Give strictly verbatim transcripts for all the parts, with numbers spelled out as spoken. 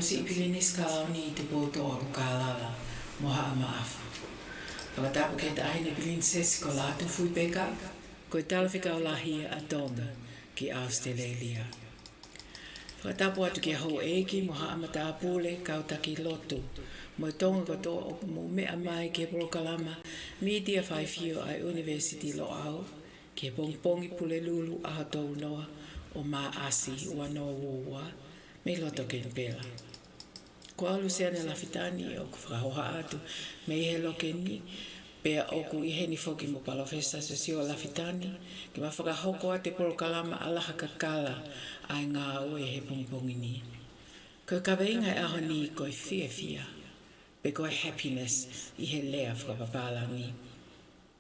Siʻi Pilinisi Kalauni Tupoutoʻa ʻo Kalala mo Haʻa Maʻafu. Fakatapu ki he Taʻahine Pilinisesi ko Lātūfuipeka, ko e Talafekau Lahi ʻa Tonga ki ʻAositelēlia. Fakatapu atu ki he houʻeiki mo haʻa matāpule, kau taki lotu, mo e Tonga kotoa ʻoku mou meʻa mai ki he polokalama Mītia Faifio ʻa e ʻUnivēsiti Loʻau, ki he pongipongi Pulelulu ʻaho tolu noa ʻo Maʻasi ua noa ua ua, mei loto Kenipela. Ko au Luseane Lafitani ʻoku fakahoha atu mei he loki ni, pea ʻoku ʻi heni foki mo Palōfesa Siosiua Lafitani, ke ma fakahoko atu e polokalama ʻAlaha Kakala ʻa e Ngāue he pongipongi ni. Ko e kaveinga e ʻaho ni ko e fiefia, pe ko e happiness ʻi he lea fakapapālangi.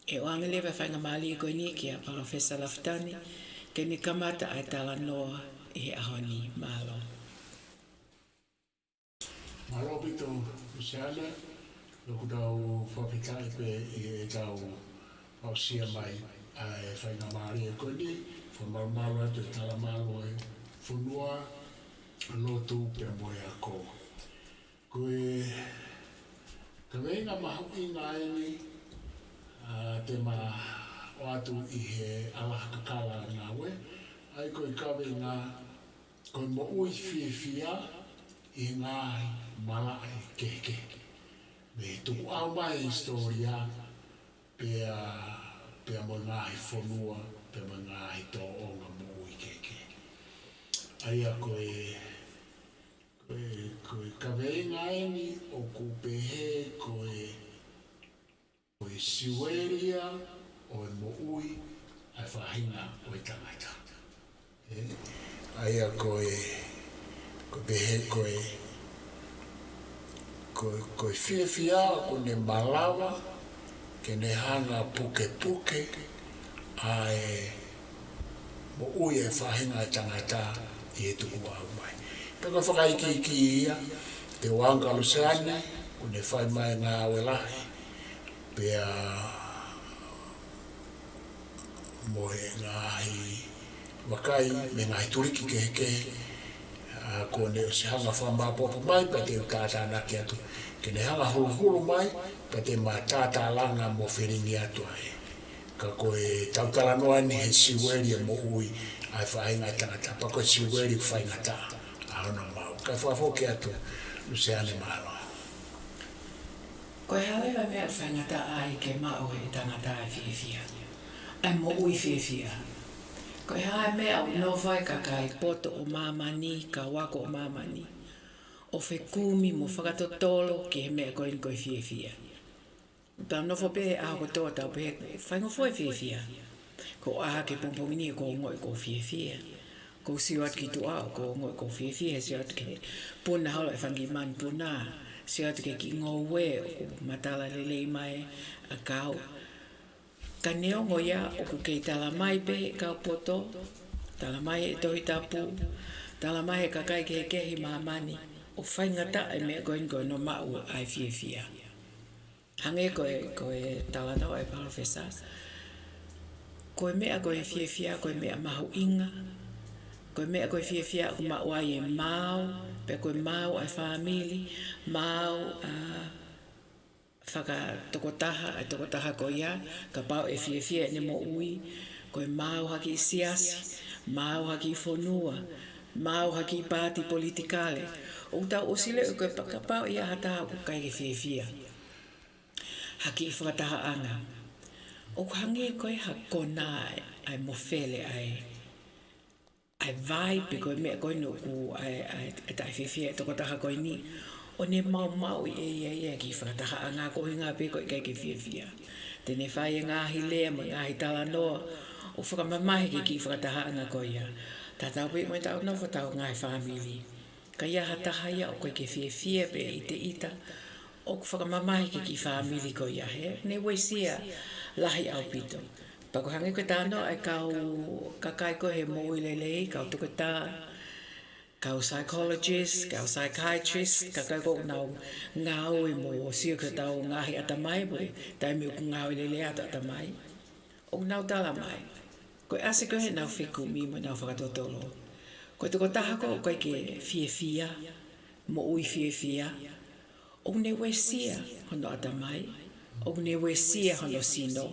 ʻE ʻoange leva e faingamālie ko eni kia Palōfesa Lafitani, ke ne kamata ʻa e talanoa ʻi he ʻaho ni. Mālō. Mālō ʻaupito, Luseane, ʻoku tau fakafetaʻi pē ʻi heʻetau aʻusia mai ʻa e faingamālie ko eni, fakamalumalu atu e talamalu ʻa e fonua, lotu pea mo e ako. Ko e kaveinga mahuʻinga eni, ʻa, te ma ʻoatu ʻi he ʻAlaha Kakala ʻa e Ngāue, ʻa ia ko e kaveinga ko e moʻui fiefia ʻi he ngaahi malaʻe kehekehe. Mei he tukuʻau mai e hisitōlia, pea, pea mo e ngaahi fonua, pea mo e ngaahi tōʻonga moʻui kehekehe. ʻA ia ko e, ko e, ko e kaveinga eni ʻoku pehē ko e ko e siueli ia ʻo e moʻui ʻa e faʻahinga ʻo e tangata. ʻE, ʻa ia ko e, ko e pehē ko e, ko e, ko e fiefia ʻoku ne malava ke ne hanga pukepuke ʻa e moʻui e faʻahinga e tangata ʻi he tukuʻau mai. Pea ko e fakaikiiki ia, te u ʻoange kia Luseane, ʻoku ne fai mai e ngāue lahi, pea mo e ngaahi vakai mei he ngaahi tuliki kehekehe, ʻa, kuo ne ʻosi hanga fakamaʻopoʻopo mai, pea te u tātānaki atu ke ne hanga huluhulu mai, pea te ma tātālanga mo felingi atu ai. Ka ko e tau talanoa ni he siueli e moʻui ʻa e faʻahinga e tangata, pea ko e siueli ʻoku faingataʻa ʻa hono maʻu. Kae fakafoki atu, Luseane, mālō. Ko e hā leva e meʻa ʻoku faingataʻa ai ke maʻu ʻe he tangata e fiefia, ʻa e moʻui fiefia? Ko e hā e meʻa ʻoku nofo ai e kakai poto ʻo māmani, kau ako ʻo māmani, ʻo fekumi mo fakatotolo ki he meʻa ko eni ko e fiefia? Tau nofo pē he ʻaho kotoa tau pehē, faingofua e fiefia. Ko e ʻaho ki he pongipongi ni ʻoku ou ongoʻi ʻoku ou fiefia. ʻOku ou sio atu ki tuʻa ʻoku ou ongoʻi ʻoku ou fiefia, he sio atu ki he puna holo e fanga kiʻi manupuna, sio atu ki he kiʻi ngoue ʻoku matala lelei mai ʻa e kau. Ka neongo ia ʻoku kei tala mai pē ʻe he kau poto, tala mai ʻe he Tohi Tapu, tala mai ʻe he kakai kehekehe ʻi māmani, ʻoku faingataʻa e meʻa ko eni ko hono maʻu ʻa e fiefia. Hangē ko e, ko e talanoa ʻa e Palōfesa, ko e meʻa ko e fiefia, ko e meʻa mahuʻinga, ko e meʻa ko e fiefia ʻoku maʻu ai e maau, pea ko e maau ʻa e fāmili, maau ʻa e fakatokotaha, ʻa e tokotaha ko ia, kapau ʻe fiefia ʻene moʻui, ko e maau ha kiʻi siasi, maau ha kiʻi fonua, maau ha kiʻi paati politikale. ʻOku tau ʻosi lea ko e pa-, kapau ʻe ʻi ai ha taha ʻoku ʻikai ke fiefia ha kiʻi fakatahaʻanga, ʻoku hangē ko e hā e konā ʻa e mofele ʻa e, ʻa e vai pe ko e meʻa ko eni ʻoku ʻa e, ʻa e, ʻa e taʻefiefia e tokotaha ko eni, ʻo ne maumauʻi ʻe ia ia e kiʻi fakatahaʻanga ko e ʻuhinga pē ko e ʻikai ke fiefia. Te ne fai e ngaahi lea mo e ngaahi talanoa ʻo fakamamahi ki he kiʻi fakatahaʻanga ko ia. Tatau pē mo ʻetau nofo ʻi hotau ngaahi fāmili. Ka ʻi ai ha taha ia ʻoku ʻikai ke fiefia pe ʻiteʻita, ʻoku fakamamahi ki he kiʻi fāmili ko ia, he ne uesia lahi ʻaupito. Pea ʻoku hangē ko e talanoa ʻa e kau kakai ko ē he moʻui lelei, kau toketā, kau psychologist, kau psychiatrist, kakai ko ē ʻoku nau ngāue mo sio ki hotau ngaahi ʻatamai, mo e taimi ʻoku ngāue lelei ai hotau ʻatamai. ʻOku nau tala mai, ko e ʻasi ko ē heʻenau fekumi mo ʻenau fakatotolo, ko e tokotaha ko ē ʻoku ʻikai ke fiefia, moʻui fiefia, ʻoku ne uesia hono ʻatamai, ʻoku ne uesia hono sino,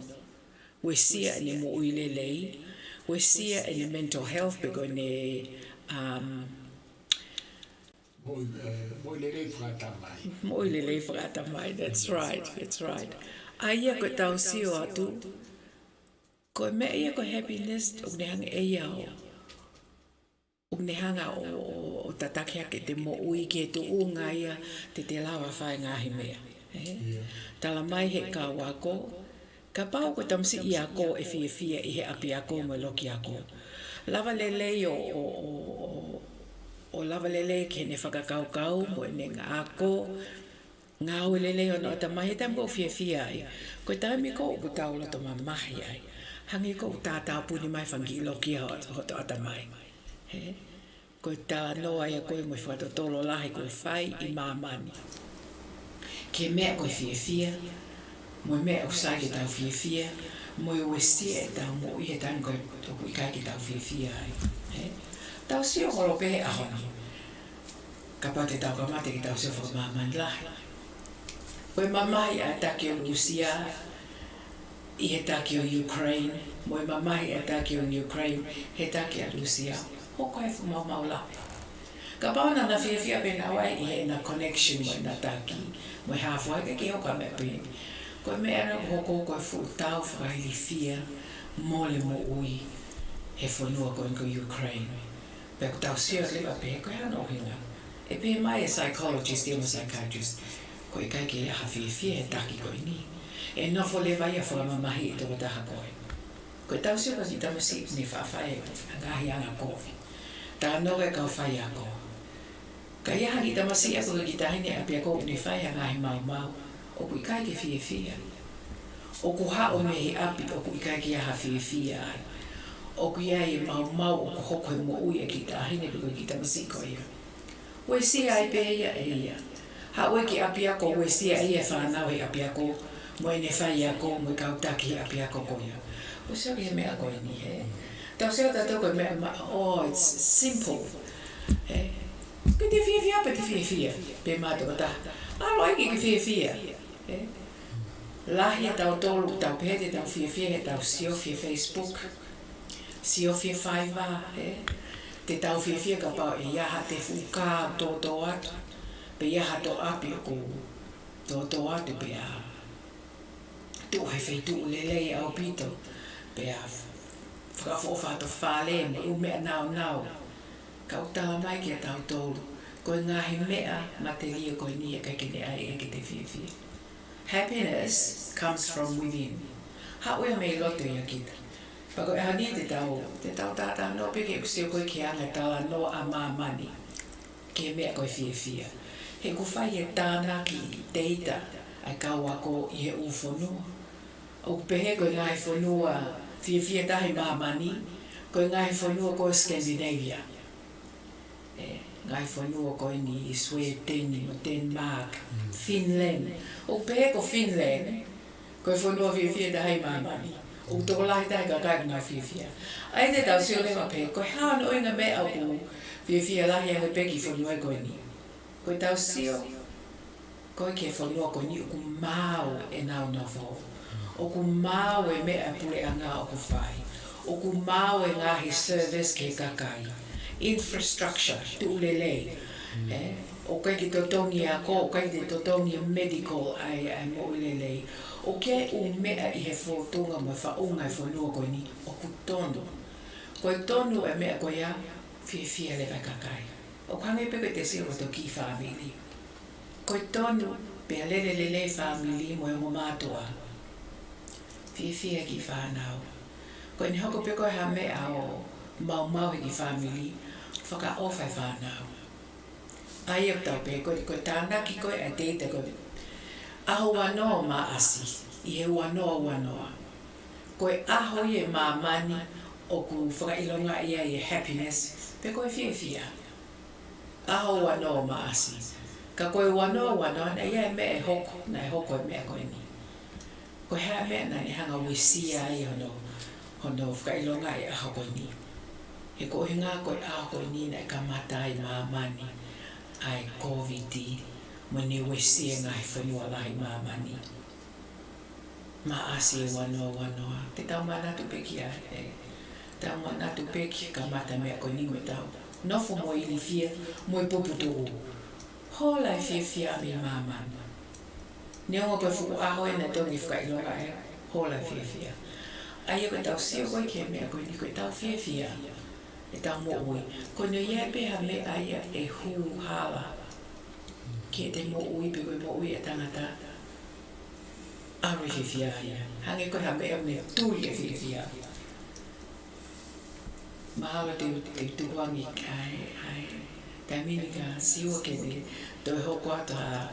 uesia ʻene moʻui lelei, uesia ʻene mental health pe ko ʻene, um, Moʻui, eh, moʻui lelei fakaʻatamai. Moʻui lelei fakaʻatamai, that's right, that's right. ʻA ia ko ʻetau sio atu, ko e meʻa ia ko e happiness, ʻoku ne hanga ʻe ia ʻo, ʻoku ne hanga ʻo, ʻo, ʻo tataki hake ʻete moʻui ki he tuʻunga ia te te lava fai e ngaahi meʻa. Eh? Yeah. Tala mai he kau ako, kapau ko e tamasiʻi ako ʻe fiefia ʻi he ʻapiako mo e lokiako. Lava lelei ʻo, ʻo, ʻo, ʻo, ʻo lava lelei ki heʻene fakakaukau mo ʻene ngaahi ako, ngāue lelei hono ʻatamai he taimi ʻoku fiefia ai. Ko e taimi ko ē ʻoku tau loto mamahi ai, hangē ko ʻoku tātāpuni mai e fanga kiʻi loki ia ho, hoto ʻatamai. He? Ko e talanoa ia ko ē mo e fakatotolo lahi ko e fai ʻi māmani. Ki he meʻa ko e fiefia, mo e meʻa ʻoku sai ke tau fiefia, mo e uesia ʻetau moʻui he taimi ko ē ʻoku ʻikai ke tau fiefia ai. He? Tau sio holo pē he ʻaho ni. Kapau te tau kamata ke tau sio fakamāmani lahi. Ko e mamahi ʻa e taki ʻo Lūsia ʻi he taki ʻo Ukraine, mo e mamahi ʻa e taki ʻo Ukraine he taki ʻa Lūsia, hoko e fuʻu maumau lahi. Kapau naʻa na fiefia pē naua ʻi heʻena connection mo ʻena taki, mo e hā fua, ʻikai ke hoko ha meʻa pehē ni. Ko e meʻa naʻe hoko ko e fuʻu tau fakailifia mole moʻui he fonua ko eni ko Ukraine. Pea ʻoku tau sio leva pē ko e hā hono ʻuhinga. ʻE pehē mai e psychologist ia mo e psychiatrist, ko e ʻikai ke ʻi ai ha fiefia he taki ko eni. ʻE nofo leva ia ʻo fakamamahiʻi e tokotaha ko ē. Ko ʻetau sio ki he kiʻi tamasiʻi ne faʻa fai e ngaahi anga kovi. Talanoa ki he kau faiako. Ka ʻi ai ha kiʻi tamasiʻi pe ko e kiʻi taʻahine ʻapiako ʻoku ne fai ha ngaahi maumau, ʻoku ʻikai ke fiefia. ʻOku haʻu mei he ʻapi ʻoku ʻikai ke ʻi ai ha fiefia ai. ʻOku ʻi ai e maumau ʻoku hoko he moʻui e kiʻi taʻahine pe ko e kiʻi tamasiʻi ko ia. Uesia ai pē ia ʻe ia. Haʻu ki he ʻapiako, uesia ʻe ia e fānau he ʻapiako mo ʻene faiako mo e kau taki he ʻapiako ko ia. Uesia ki he meʻa ko eni, he. Tau sio tautolu ko e meʻa ma-, oh, it's simple. He. Ke te fiefia pē te fiefia, pehē mai e tokotaha. ʻAlu ai ke ke fiefia. He. Lahi ʻa tautolu, tau pehē te tau fiefia heʻetau siofi he Facebook, siofi he Fiverr, he. Te tau fiefia kapau ʻe ʻi ai haʻate fuʻu kā ʻoku tōtōatu, pe ʻi ai hato ʻapi ʻoku tōtōatu pea tuʻu he feituʻu lelei ʻaupito, pea fakaʻofoʻofa hato fale mo e ʻū meʻa naunau. Ka ʻoku tala mai kia tautolu, ko e ngaahi meʻa matelie ko eni ʻe ʻikai ke ne ʻai ke te fiefia. Happiness comes from within. Haʻu ia mei loto ʻia kita. Pea ko e ʻaho ni te tau, te tau talanoa pē ke ʻosi ko ē ki he anga e talanoa ʻa māmani ki he meʻa ko e fiefia. He ʻoku fai e tānaki data ʻa e kau ako ʻi he ʻū fonua. ʻOku pehē ko e ngaahi fonua fiefia taha ʻi māmani, ko e ngaahi fonua ko Scandinavia. ʻE, ngaahi fonua ko eni Sweden, mo Denmark, Finland. ʻOku pehē ko Finland, ko e fonua fiefia taha ʻi māmani. ʻOku tokolahi taha e kakai ʻoku nau fiefia. ʻA ia te tau sio leva pē, ko e hā hono ʻuhinga e meʻa ʻoku fiefia lahi ange pē kiʻi fonua ko eni. Ko ʻetau sio ko ē ki he fonua ko eni ʻoku maau ʻenau nofo. ʻOku maau e meʻa puleʻanga ʻoku fai. ʻOku maau e ngaahi service ki he kakai. Infrastructure, tuʻu lelei. ʻE, ʻoku ʻikai ke totongi ako, ʻoku ʻikai ke totongi medical ʻa e, ʻa e moʻui lelei. ʻOku ʻi ai e ʻū meʻa ʻi he fōtunga mo e faʻunga e fonua ko eni ʻoku tonu. Ko e tonu e meʻa ko ia, fiefia leva e kakai. ʻOku hangē pē ko ʻete sio ki hoto kiʻi fāmili. Ko e tonu pea lele lelei e fāmili mo e ongo mātuʻa. Fiefia e kiʻi fānau. Ko ʻene hoko pē ko e hā e meʻa ʻo maumau he kiʻi fāmili, fakaʻofa e fānau. ʻA ia ʻoku tau pehē ko e, ko e tānaki ko ē ʻa e data ko e ʻaho ua noa ʻo Maʻasi, ʻi he ua noa ua noa. Ko e ʻaho ia ʻi māmani ʻoku fakaʻilongaʻi ai e happiness, pe ko e fiefia. ʻAho ua noa ʻo Maʻasi. Ka ko e ua noa ua noa, naʻe ʻi ai e meʻa ʻe hoko, naʻe hoko e meʻa ko eni. Ko e hā e meʻa naʻa ne hanga ʻo uesia ai hono, hono fakaʻilongaʻi e ʻaho ko eni. He ko e ʻuhinga ko e ʻaho ko eni naʻe kamata ai māmani. ʻa e Kōviti, mo ne uesia e ngaahi fonua lahi ʻi māmani. Maʻasi ʻo e ua noa ua noa, te tau manatu pē ki ai, ē. Tau manatu pē ki he kamata e meʻa ko eni mo tau nofo mo ilifia, mo e puputuʻu. Hola e fiefia mei māmani. Neongo ko e fuʻu ʻaho ē naʻe toki fakaʻilonga ē, hola e fiefia. ʻA ia ko ʻetau sio ko ē ki he meʻa ko eni ko ʻetau fiefia, ʻetau moʻui. Ko hono ʻi ai pē ha meʻa ia ʻe hū hala ki heʻete moʻui pe ko e moʻui ʻa e tangata, ʻalu e fiefia ia. Hangē ko ha meʻa ʻoku ne tuli e fiefia. Mahalo te, te tukuange ʻa e, ʻa e taimi ni ka Siua ke ne toe hoko atu ha,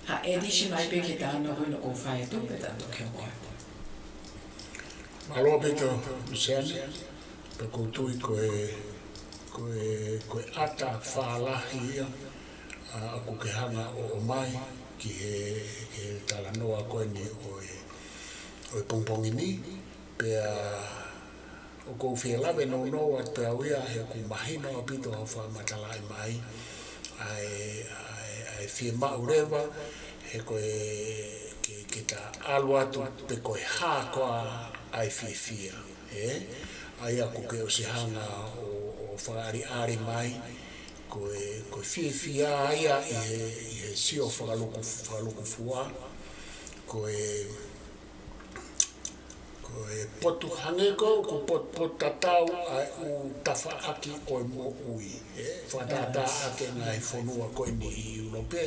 ha edition mai pē ki he talanoa ko eni ʻoku fai atu pea tau toki hoko atu. Mālō ʻaupito, Luseane, pea ʻoku ou tui ko e, ko e, ko e ʻata fālahi ia, ʻa, ʻoku ke hanga ʻo ʻomai ki he, ki he talanoa ko eni ʻo e, ʻo e pongipongi ni, pea ʻoku ou fie lave nounou atu pē au ia he ʻoku mahino ʻaupito hoʻo fakamatalaʻi mai ʻa e, ʻa e, ʻa e fiemaʻu leva, he ko e ke, ke ta ʻalu atu pe ko e hā koā ʻa e fiefia, ē? ʻA ia ʻoku ke ʻosi hanga ʻo, ʻo fakaʻaliʻali mai, ko e, ko e fiefia ia ʻi he, ʻi he sio fakaluku, fakalukufua, ko e, ko e potu hangē ko ʻoku potupotutatau ʻa e ʻū tafaʻaki ʻo e moʻui, ē? Fakatātā ʻaki e ngaahi fonua ko eni ʻi ʻIulope,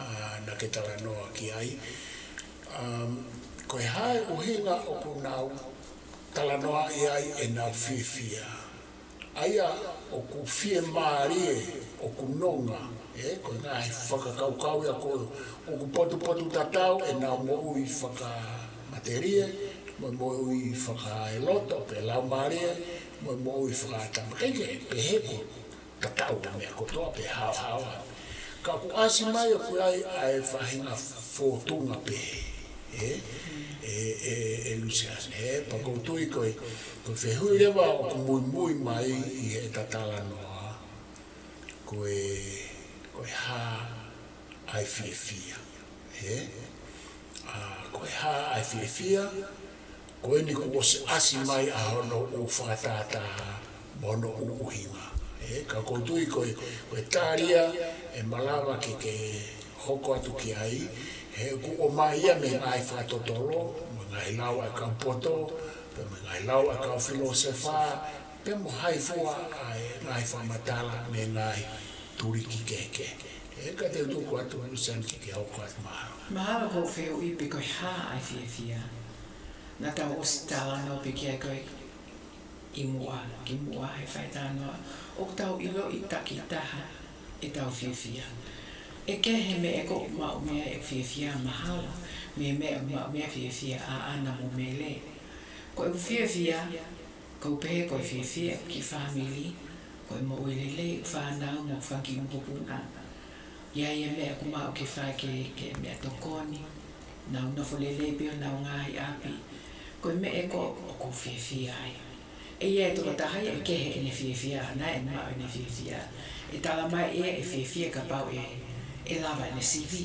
ʻa, naʻa ke talanoa ki ai. Um, ko e hā e ʻuhinga ʻoku nau talanoaʻi ai ʻenau fiefia? ʻA ia ʻoku fiemālie, ʻoku nonga, ē, ko e ngaahi fakakaukau ia ko ē ʻoku potupotutatau ʻenau moʻui fakamatelie, mo e moʻui fakaeloto pe laumālie, mo e moʻui fakaʻatamai. ʻIkai ke pehē ʻoku tatau e meʻa kotoa pe haohaoa. Ka ʻoku ʻasi mai ʻoku ʻi ai ʻa e faʻahinga fōtunga pehē, ē, ē, ē, ē Luseane, ē, pea ʻoku ou tui ko e, ko e fehuʻi leva ʻoku muimui mai ʻi heʻeta talanoa, ko e, ko e hā ʻa e fiefia, ē? ʻA, ko e hā ʻa e fiefia, ko eni kuo ʻosi ʻasi mai ʻa hono ʻū fakatātā mo hono ʻū ʻuhinga. Ē, ka ʻoku ou tui ko e, ko e tali ia ʻe malava ke, ke hoko atu ki ai, he ʻoku ʻomai ia mei he ngaahi fakatotolo, mo e ngaahi lau ʻa e kau poto, pea mo e ngaahi lau ʻa e kau filōsefa, pea mo hai fua ʻa e ngaahi fakamatala mei he ngaahi tuliki kehekehe. Ē, ka te u tuku atu Luseane ke ke hoko atu, mahalo. Mahalo ko e fehuʻi pe ko e hā ʻa e fiefia. Naʻa tau ʻosi talanoa pē ki ai ko ē ʻi muʻa, kimuʻa he faitalanoa. ʻOku tau ʻiloʻi takitaha ʻetau fiefia. ʻE kehe e meʻa ʻoku maʻu mei ai e fiefia mahalo mei he meʻa ʻoku maʻu mei ai e fiefia ʻaʻana mo Mele. Ko ʻeku fiefia, ʻoku ou pehē ko e fiefia ki he fāmili, ko e moʻui lelei, fānau mo e fanga kiʻi mokopuna. ʻI ai e meʻa ʻoku maʻu ke fai ki he, ki he meʻatokoni, nau nofo lelei pē honau ngaahi ʻapi. Ko e meʻa ia ʻoku ou fiefia ai. ʻE ʻi ai e tokotaha ia ʻe kehe ʻene fiefia ʻaʻana ʻene maʻu ʻene fiefia. ʻE tala mai ʻe ia ʻene fiefia kapau ʻe, ʻe lava ʻene sivi.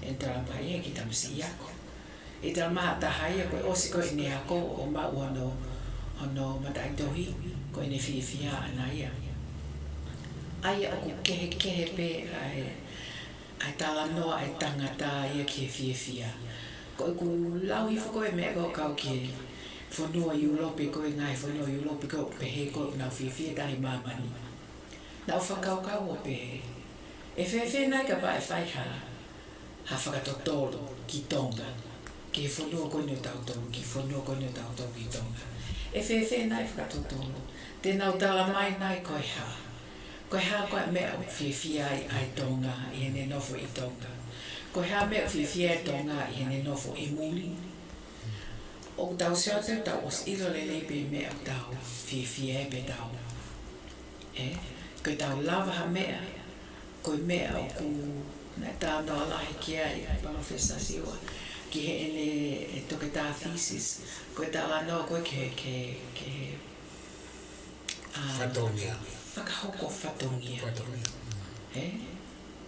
ʻE tala mai ʻe ia ki he tamasiʻi ako. ʻE tala mai ʻe ha taha ia kuo ʻosi ko ē ʻene ako ʻo maʻu hono, hono mataʻitohi, ko ʻene fiefia ʻaʻana ia. ʻA ia ʻoku kehekehe pē ʻa e, ʻa e talanoa ʻa e tangata ia ki he fiefia. Ko ʻeku lau hifo ko ē meʻa ʻoku kau ki he fonua ʻIulope, ko e ngaahi fonua ʻIulope ko ē ʻoku pehē ko ē ʻoku nau fiefia taha ʻi māmani. Naʻa ku fakakaukau ʻo pehē, ʻe fēfē nai kapau ʻe fai ha, ha fakatotolo ki Tonga, ki he fonua ko eni ʻo tautolu, ki he fonua ko eni ʻo tautolu ki Tonga. ʻE fēfē nai fakatotolo, te nau tala mai nai ko e hā, ko e hā ko ā e meʻa ʻoku fiefia ai ʻa e Tonga ʻi heʻene nofo ʻi Tonga. Ko e hā e meʻa ʻoku fiefia ai e Tonga ʻi heʻene nofo ʻi muli. ʻOku tau sio atu, tau ʻosi ʻilo lelei pē e meʻa ʻoku tau fiefia ai pea tau, ē, ko ʻetau lava ha meʻa, ko e meʻa ʻoku, naʻe talanoa lahi ki ai ʻa Palōfesa Siua, ki heʻene, ʻe, toketā thesis, ko e talanoa ko ē ki he, ki he, ki he, ʻa, fatongia. Fakahoko fatongia. Fatongia. Mm. Ē?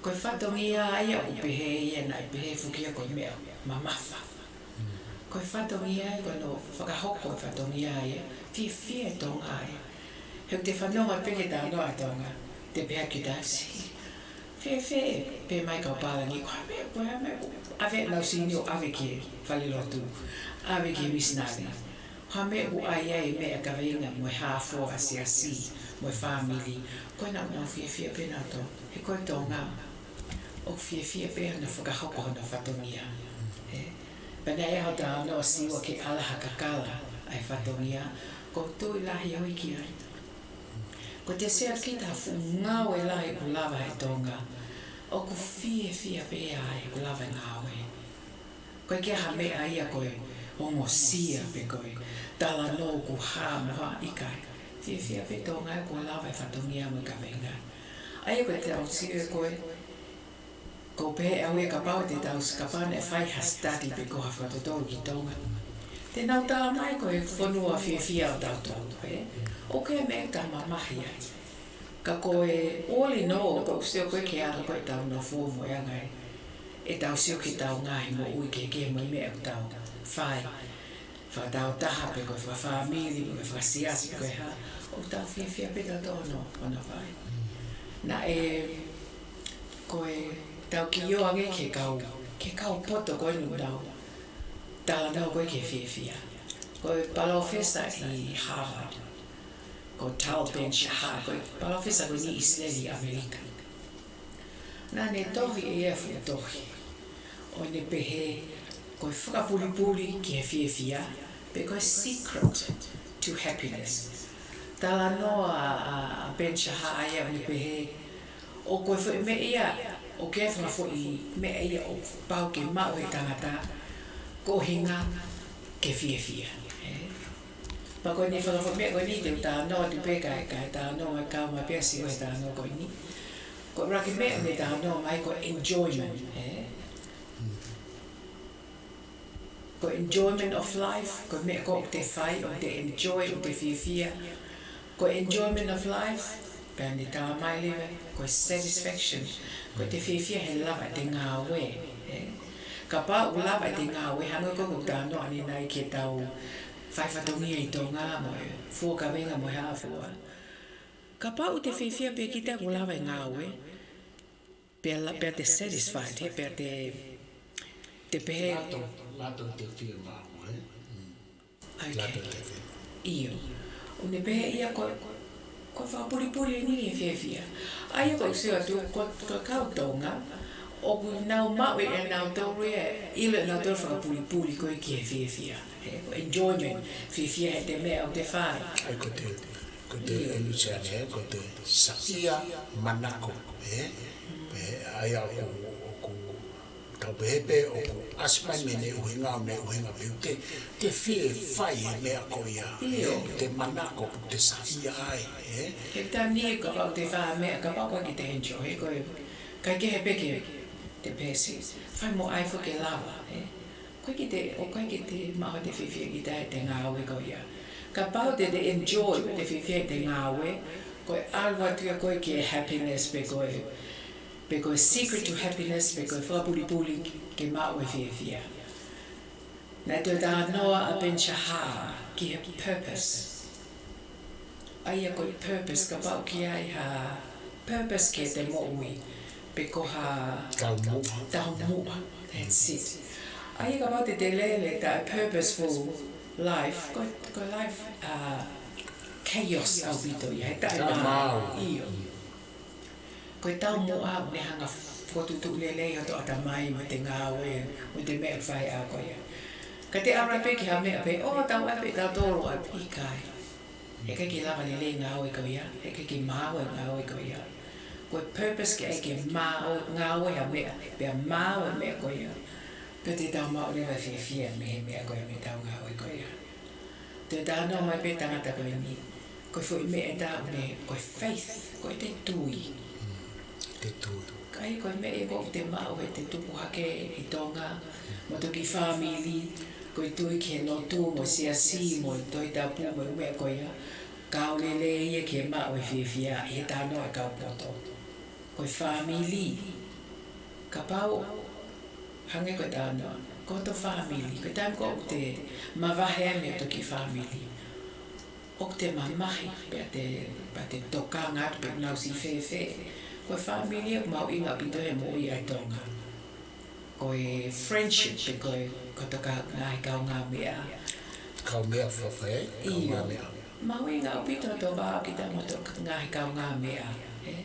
Ko e fatongia ia ʻoku pehē ia naʻe pehē foki ia ko e meʻa mamafa. Ko e fatongia ia, ko hono fakahoko e fatongia ia, fiefia e Tonga ia. He ʻoku te fanongo pē ki he talanoa ʻa e Tonga, te pehē ki he tasi, fēfē, pehē mai kau pālangi, ko e hā e meʻa, ko e hā e meʻa ʻoku ʻave ʻenau sini ʻo ʻave ki he falelotu, ʻave ki he misinale. Ko e hā e meʻa ʻoku ʻai ai e meʻa kaveinga mo e hā fua ʻa e siasi, mo e fāmili, ko ʻenau, nau fiefia pē nautolu. He ko e Tonga, ʻoku fiefia pē hono fakahoko hono fatongia. Ē? Pea naʻe ʻi ai hotau talanoa ʻo Siua ke ala ha kakala ʻa e fatongia, ʻoku ou tui lahi au ki ai. Ko e te sio kita ha fuʻu ngāue lahi ʻoku lava he Tonga, ʻoku fiefia pē ai ʻoku lava e ngāue. ʻOku ʻikai ke ʻi ai ha meʻa ia ko e ongosia pe ko e talanoa ʻoku hā mo hā, ʻikai. Fiefia pē Tonga ia ʻoku lava e fatongia mo e kaveinga. ʻA ia ko e te au sio ʻe koe, ʻoku ou pehē au ia kapau te tau, kapau naʻe fai ha study pe ko ha fakatotolo ki Tonga, te nau tala mai ko e fonua fiefia ʻo tautolu, ē? ʻOku ʻi ai e meʻa ʻoku tau mamahi ai. Ka ko e all in all, ʻoku ou sio ko ē ki he anga ko ē ʻetau nofo mo e anga ē ʻetau sio ki heʻetau ngaahi moʻui kehekehe mo e meʻa ʻoku tau fai. Fakataautaha pe ko e fakafāmili, pe ko e fakasiasi, pe ko e hā, ʻoku tau fiefia pē tautolu hono, hono fai. Naʻe, ko e tau kiʻi ō ange ki he kau, ki he kau poto ko eni ʻoku nau talanoa ko ē ki he fiefia. Ko e palōfesa ʻi Harvard, ko Tal Ben-Shahar, ko e palōfesa ko eni ʻi ʻIsileli ʻi ʻAmelika. Naʻa ne tohi ʻe ia e fuʻu tohi ʻo ne pehē ko e fakapulipuli ki he fiefia, pe ko e secret to happiness. Talanoa ʻa, ʻa, ʻa Ben-Shahar ia ʻo ne pehē, ʻoku ʻi ai e foʻi meʻa ia, ʻoku ʻi ai e foʻi meʻa ia ʻoku pau ke maʻu ʻe he tangata, ko e ʻuhinga ke fiefia. Ē? Pea ko eni fakafoʻi meʻa ko eni te u talanoa atu pē kae, kae talanoa mai kau mai pē ʻa Siua he talanoa ko eni. Ko e ʻuluaki meʻa ʻoku ne talanoa mai ko e enjoyment, ē? Ko e enjoyment of life, ko e meʻa ko ē ʻoku te fai, ʻoku te enjoy, ʻoku te fiefia. Ko e enjoyment of life, pea ne tala mai leva, ko e satisfaction, ko e te fiefia he lava ʻete ngāue, ē? Kapau ʻoku lava ʻete ngāue, hangē ko ē ʻoku ou talanoa ʻanenai ki heʻetau fai fatongia ʻi Tonga mo e fua kaveinga mo e hā fua. Kapau ʻoku te fiefia pē kita ʻoku lava e ngāue, pea la-, pea te satisfied, he pea te, te pehē. Lato, lato te fie mau, ē? Mm. Okay. Lato te fie. ʻIo. ʻO ne pehē ia ko, ko e fakapulipuli eni e fiefia. ʻA ia ʻoku ou sio atu, ko, ko e kau Tonga, ʻoku nau maʻu ʻe nautolu ia, ʻilo ʻe nautolu e fakapulipuli ko ē ki he fiefia. Ē, ko e enjoyment, fiefia heʻete meʻa ʻoku te fai. ʻA ia ko e te, ko e te, ʻio, ʻe Luseane, ē, ko e te saiʻia manako, ē? Pea ʻa ia ʻoku, ʻoku tau pehē pē ʻoku ʻasi mai mei heʻene ʻuhinga, mei he ʻuhinga pē ʻoku te, te fie fai e meʻa ko ia, ʻio, ē? Te manako, te saiʻia ai, ē? He taimi ni kapau te fai ha meʻa, kapau ʻoku ʻikai ke te enjoy, he ko e, ʻikai ke he pē ke te pehē si, fai mo ʻai foki ke lava, ē? ʻOku ʻikai ke te, ʻoku ʻikai ke te maʻu haʻate fiefia kita heʻete ngāue ko ia. Kapau te te enjoy, te fiefia heʻete ngāue, ko e ʻalu atu ia ko ē ki he happiness pe ko e, pe ko e secret to happiness, pe ko e fakapulipuli ke maʻu e fiefia. Naʻe toe talanoa ʻa Ben-Shahar ki he purpose. ʻA ia ko e purpose, kapau ʻoku ʻi ai ha purpose ki heʻete moʻui, pe ko ha taumuʻa. Taumuʻa. That's it. ʻA ia kapau te te lele taʻe purposeful life, ko, ko e life, uh, chaos ʻaupito ia, he taʻe, taʻe maau. Maau. ʻIo. Ko e taumuʻa ʻoku ne hanga ʻo fokotuʻutuʻu lelei hoto ʻatamai mo ʻete ngāue, mo ʻete meʻa ʻoku fai ʻa koe ia. Ka te ʻalu pē ki ha meʻa pē, ʻo tau ʻai pē tautolu ʻa e ʻikai. Heʻikai ke lava lelei e ngāue ko ia, heʻikai ke maau e ngāue ko ia. Ko e purpose ke ʻai ke maau, ngāue ha meʻa, pea maau e meʻa ko ia. Pea te tau maʻu leva e fiefia mei he meʻa ko ia, mei heʻetau ngāue ko ia. Toe talanoa mai pē tangata ko eni, ko e foʻi meʻa ʻe taha ʻoku ne, ko e faith, ko ʻete tui. Mm, te tui. ʻA ia ko e meʻa ia ʻoku te maʻu heʻete tupu hake ʻi Tonga, mo e toki fāmili, ko e tui ki he lotu, mo e siasi, mo e Tohi Tapu, mo e meʻa ko ia. Kau lelei ia ke maʻu e fiefia ʻi he talanoa e kau poto. Ko e fāmili, Kapau, hangē ko e talanoa, ko hoto fāmili, ko e taimi ko ē ʻoku te mavahe ai mei hoto kiʻi fāmili, ʻoku te mamahi, pea te, pea te tokanga atu pe ʻoku nau siʻi fēfē. Ko e fāmili ʻoku mahuʻinga ʻaupito he moʻui ʻa e Tonga. Ko e friendship pe ko e, ko hoto ka-, ngaahi kaungāmeʻa. Kaungāmeʻa fafai, ʻIo. kaungāmeʻa. Mahuʻinga ʻaupito hoto vā ʻo kita mo hoto ngaahi kaungāmeʻa, ē?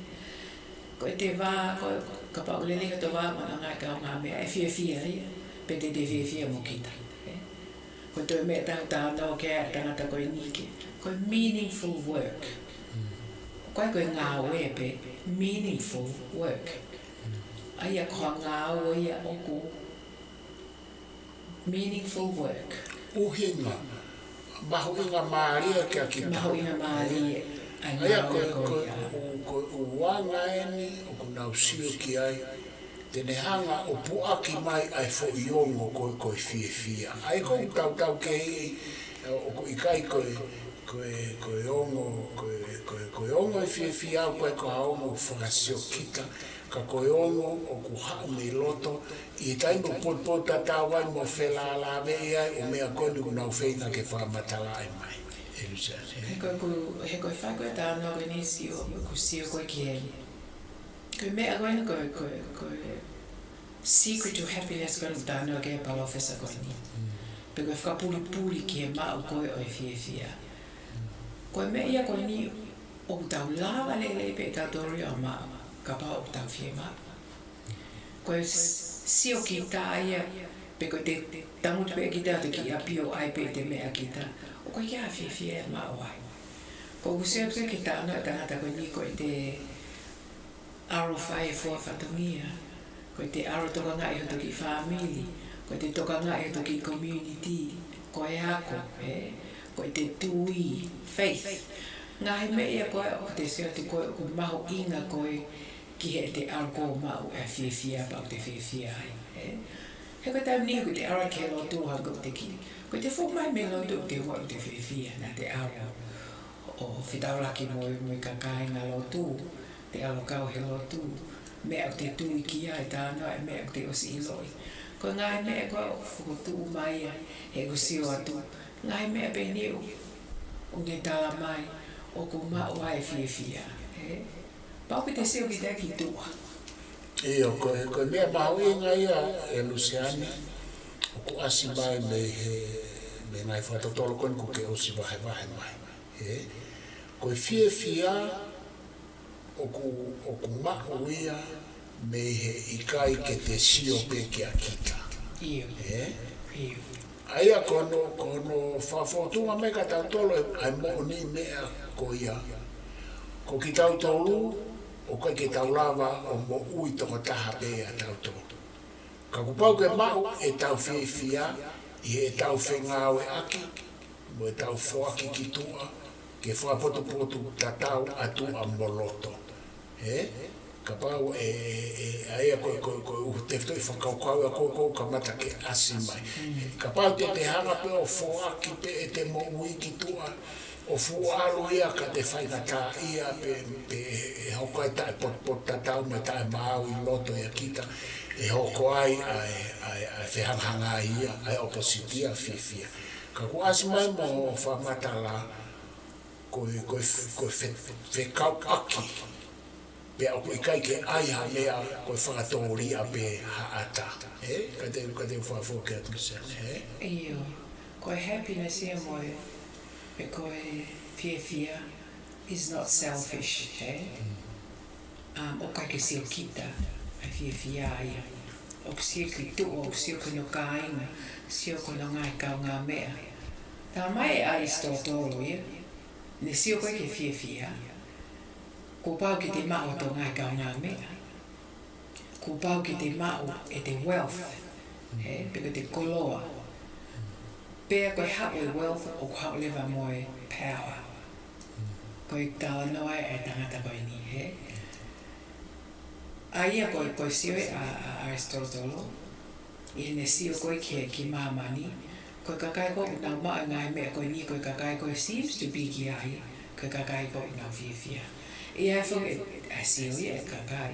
Ko ʻete vā, ko e, kapau ʻoku lelei hoto vā mo hono ngaahi kaungāmeʻa, ʻe fiefia ia, pea te te fiefia mo kita, ē? Ko e toe meʻa ʻe taha ʻoku talanoa ki ai ʻa e tangata ko eni ki he, ko e meaningful work. ʻOku ʻikai ko e ngāue pē, meaningful work. ʻA ia ko ha ngāue ia ʻoku meaningful work. ʻUhinga, mahuʻingamālie kia kita. Mahuʻingamālie ʻa e ʻA ia ngāue ko e, ko ko e, ia. ko e, ko e ʻuhinga eni ʻoku nau sio ki ai, te ne hanga ʻo puʻaki mai ʻa e foʻi ongo ko e, ko e fiefia. ʻA ia ko e tautau kehe, ʻoku ʻikai ko e, ko e, ko e ongo, ko e, ko e, ko e ongo ʻo e fiefia, ʻoku ʻikai ko ha ongo fakasiokita, ka ko e ongo ʻoku haʻu mei loto, ʻi he taimi ʻoku potupotutatau ai mo felālāveʻi ai ʻo meʻa ko eni ʻoku nau feinga ke fakamatalaʻi mai. ʻE Luseane. He ko e ku-, he ko e fai ko ē talanoa ko eni sio, ʻoku sio ko ē ki he, ko e meʻa ko eni ko e, ko e, ko e secret to happiness ko eni ʻoku talanoa ki ai e palōfesa ko eni. Mm. Pe ko e fakapulipuli ki he maʻu ko ē ʻo e fiefia. Mm. Ko e meʻa ia ko eni ʻoku tau lava lelei pē ʻe tautolu ia ʻo maʻu, kapau ʻoku tau fiemaʻu. Ko e s-, sio kita ia, pe ko ʻete tangutu pē kita ʻo te kiʻi ʻapi ʻo ʻai pē ʻete meʻa kita, ʻoku ʻikai ke ʻi ai ha fiefia ia ʻe maʻu ai. Ko ʻeku sio atu ki he talanoa ʻa e tangata ko eni ko ʻete ʻalu ʻo fai e fua fatongia, ko ʻete ʻalu ʻo tokangaʻi hoto kiʻi fāmili, ko ʻete tokangaʻi hoto kiʻi community, ko e ako, ē, ko ʻete tui, faith. Ngaahi meʻa ia ko ē ʻoku te sio atu ko ē ʻoku mahuʻinga ko ē ki heʻete ʻalu ko ē ʻo maʻu e fiefia pau te fiefia ai, ē. He ko e taimi ni ʻoku te ʻalu ki he lotu hangē ko ʻete kiʻi, ko ʻete fuʻu mai mei lotu ʻoku te ʻalu ʻo te fiefia naʻa te ʻalu ʻo fetaulaki mo e, mo e kāinga lotu, te ʻalu ʻo kau he lotu, meʻa ʻoku te tui ki ai, talanoa e meʻa ʻoku te ʻosi ʻiloʻi. Ko e ngaahi meʻa ko ē ʻoku fokotuʻu mai ia, heʻeku sio atu, ngaahi meʻa pē eni ʻoku, ʻoku ne tala mai, ʻoku maʻu ai e fiefia, ē? Pau pē te sio kita ki tuʻa. ʻIo, ko e, ko e meʻa mahuʻinga ia ʻe Luseane, ʻoku ʻasi mai mei he, mei he ngaahi fakatotolo ko eni kuo ke ʻosi vahevahe mai. Ē? Ko e fiefia ʻoku, ʻoku maʻu ia mei he ʻikai ke te sio pē kia kita. ʻIo. Ē? ʻIo. ʻA ia ko hono, ko hono fakafōtunga mai kia tautolu ʻa e moʻoniʻi meʻa ko ia. Ko kitautolu, ʻoku ʻikai ke tau lava ʻo moʻui tokotaha pē ʻa tautolu. Ka kuo pau ke maʻu ʻetau fiefia ʻi heʻetau fengāueʻaki, mo ʻetau foaki ki tuʻa, ke fakapotupotutatau ʻa tuʻa mo loto. Ē? Kapau ʻe, ʻe, ʻa ia ko e, ko e, ko e ʻū tefitoʻi fakakaukau ia ʻoku, ʻoku kamata ke ʻasi mai. Mm. Kapau te te hanga pē ʻo foaki pē ʻete moʻui ki tuʻa, ʻo fuʻu ʻalu ia ka te faingataʻaʻia pē, pē ʻe hoko ai taʻepotupotutatau mo e taʻemaau ʻi loto ʻia kita, ʻe hoko ai ʻa e, ʻa e, ʻa e fehangahangai ia, ʻa e ʻopositi ia ʻa e fiefia. Ka kuo ʻasi mai mo e fakamatala, ko e, ko e, ko e fe-, fekauʻaki. Pea ʻoku ʻikai ke ʻai ha meʻa ko e fakatōlia pē ha ʻata. Ē? Ka te, ka te fakafoki atu Luseane, ē? ʻIo. Ko e happiness ia mo e, pe ko e fiefia is not selfish, ē? Mm. Um, ʻoku ʻikai ke sio kita, ʻa e fiefia ia. ʻOku sio ki tuʻa, ʻoku sio ki hono kāinga, sio ki hono ngaahi kaungāmeʻa. Talamai ʻe ʻAlisitōtolo ia, ne sio ko ē ki he fiefia, kuo pau ke te maʻu hoto ngaahi kaungāmeʻa. Kuo pau ke te maʻu ʻete wealth, ē, pe ko ʻete koloa. Pea ko e haʻu e wealth ʻoku haʻu leva mo e power. Ko e talanoa ʻa e tangata ko eni, ē. ʻA ia ko e, ko e sio ʻa, ʻa, ʻa ʻAlisitōtolo, ʻi heʻene sio ko ē ki he, ki māmani, ko e kakai ko ē ʻoku nau maʻu e ngaahi meʻa ko eni, ko e kakai ko ē seems to be ki ai, ko e kakai ko ē ʻoku nau fiefia. ʻI ai foki e, ʻa e sio ia e kakai.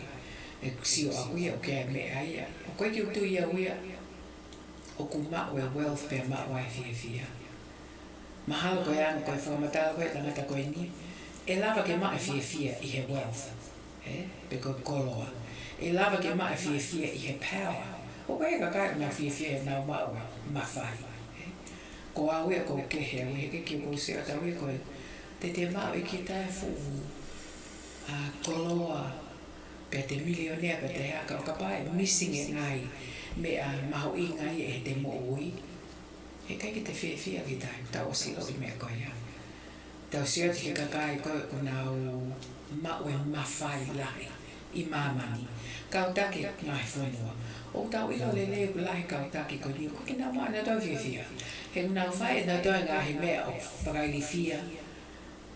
ʻE sio ʻaku ia ʻoku ʻi ai e meʻa ia. ʻOku ʻikai ke u tui au ia ʻoku maʻu e wealth pea maʻu ai e fiefia. Mahalo ko e anga ko e fakamatala ko e tangata ko eni, ʻe lava ke maʻu e fiefia ʻi he wealth, ē? Pe ko e koloa. ʻE lava ke maʻu e fiefia ʻi he power. ʻOku ʻi ai e kakai ʻoku nau fiefia he nau maʻu e mafai, ē? Ko au ia ʻoku ou kehe au ia he ʻikai ke u sio atu au ia ko e te te maʻu ʻe kita e fuʻu, ʻa, koloa, pea te milionea, pea te hā, ka ʻo kapau ʻe missing e ngaahi meʻa mahuʻinga ia ʻi heʻete moʻui, heʻikai ke te fiefia kita, tau ʻosi ʻilo e meʻa ko ia. Tau sio atu ki he kakai ko ē ʻoku nau maʻu e mafai lahi ʻi māmani. Kau taki e ngaahi fonua. ʻOku tau ʻilo lelei ʻoku lahi e kau taki ko eni ʻoku ʻikai ke nau maʻu ʻenautolu e fiefia. He ʻoku nau fai ʻenautolu e ngaahi meʻa ʻoku fakailifia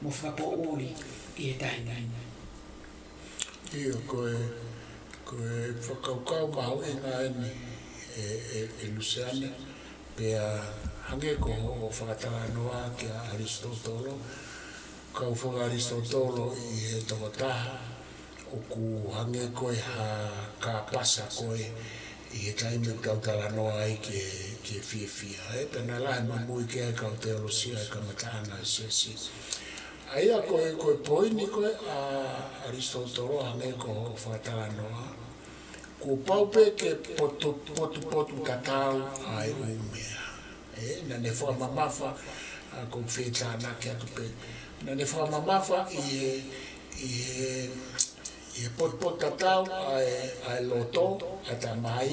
mo fakapoʻuli ʻi he taimi ni. ʻIo, ko e, ko e fakakaukau mahuʻinga eni ē, ē, ē Luseane, pea hangē ko hoʻo fakatalanoa kia ʻAlisitōtolo, kau faka-ʻAlisitōtolo ʻi he tokotaha, ʻoku hangē ko e hā kāpasa ko ē ʻi he taimi ʻoku tau talanoa ai ki he, ki he fiefia, ē, pea naʻe lahi e mamui ki ai e kau teolosia ʻi he kamataʻanga ʻo e siasi. ʻA ia ko e, ko e poini ko ē ʻa ʻAlisitōtolo hangē ko hoʻo fakatalanoa, kuo pau pē ke potu, potupotu tatau ʻa e ʻū meʻa. Ē, naʻa ne fakamamafa, ʻa, ko e fētānaki atu pē. Naʻa ne fakamamafa ʻi he, ʻi he, ʻi he potupotu tatau ʻa e, ʻa e loto, ʻatamai,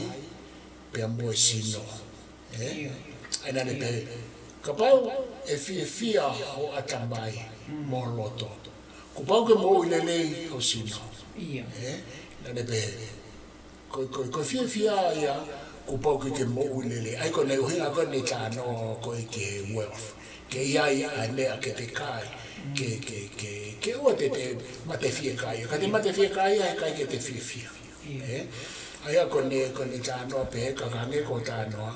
pea mo e sino. Ē? ʻIo. ʻA ia naʻa ne pehē, kapau ʻe fiefia ho ʻatamai mo ho loto, kuo pau ke moʻui lelei ho sino. ʻIo. Ē? Naʻa ne pehē, ko, ko, ko e fiefia ia, kuo pau ke ke moʻui lelei. ʻA ia ko ʻene ʻuhinga ko ʻene talanoa ko ē ki he wealth. Ke ʻi ai ʻa e meʻa ke te kai, ke, ke, ke, ke ʻoua te te mate fiekaia. Ka te mate fiekaia, heʻikai ke te fiefia. ʻIo. Ē? ʻA ia ko ʻene, ko ʻene talanoa pē, ka hangē ko e talanoa,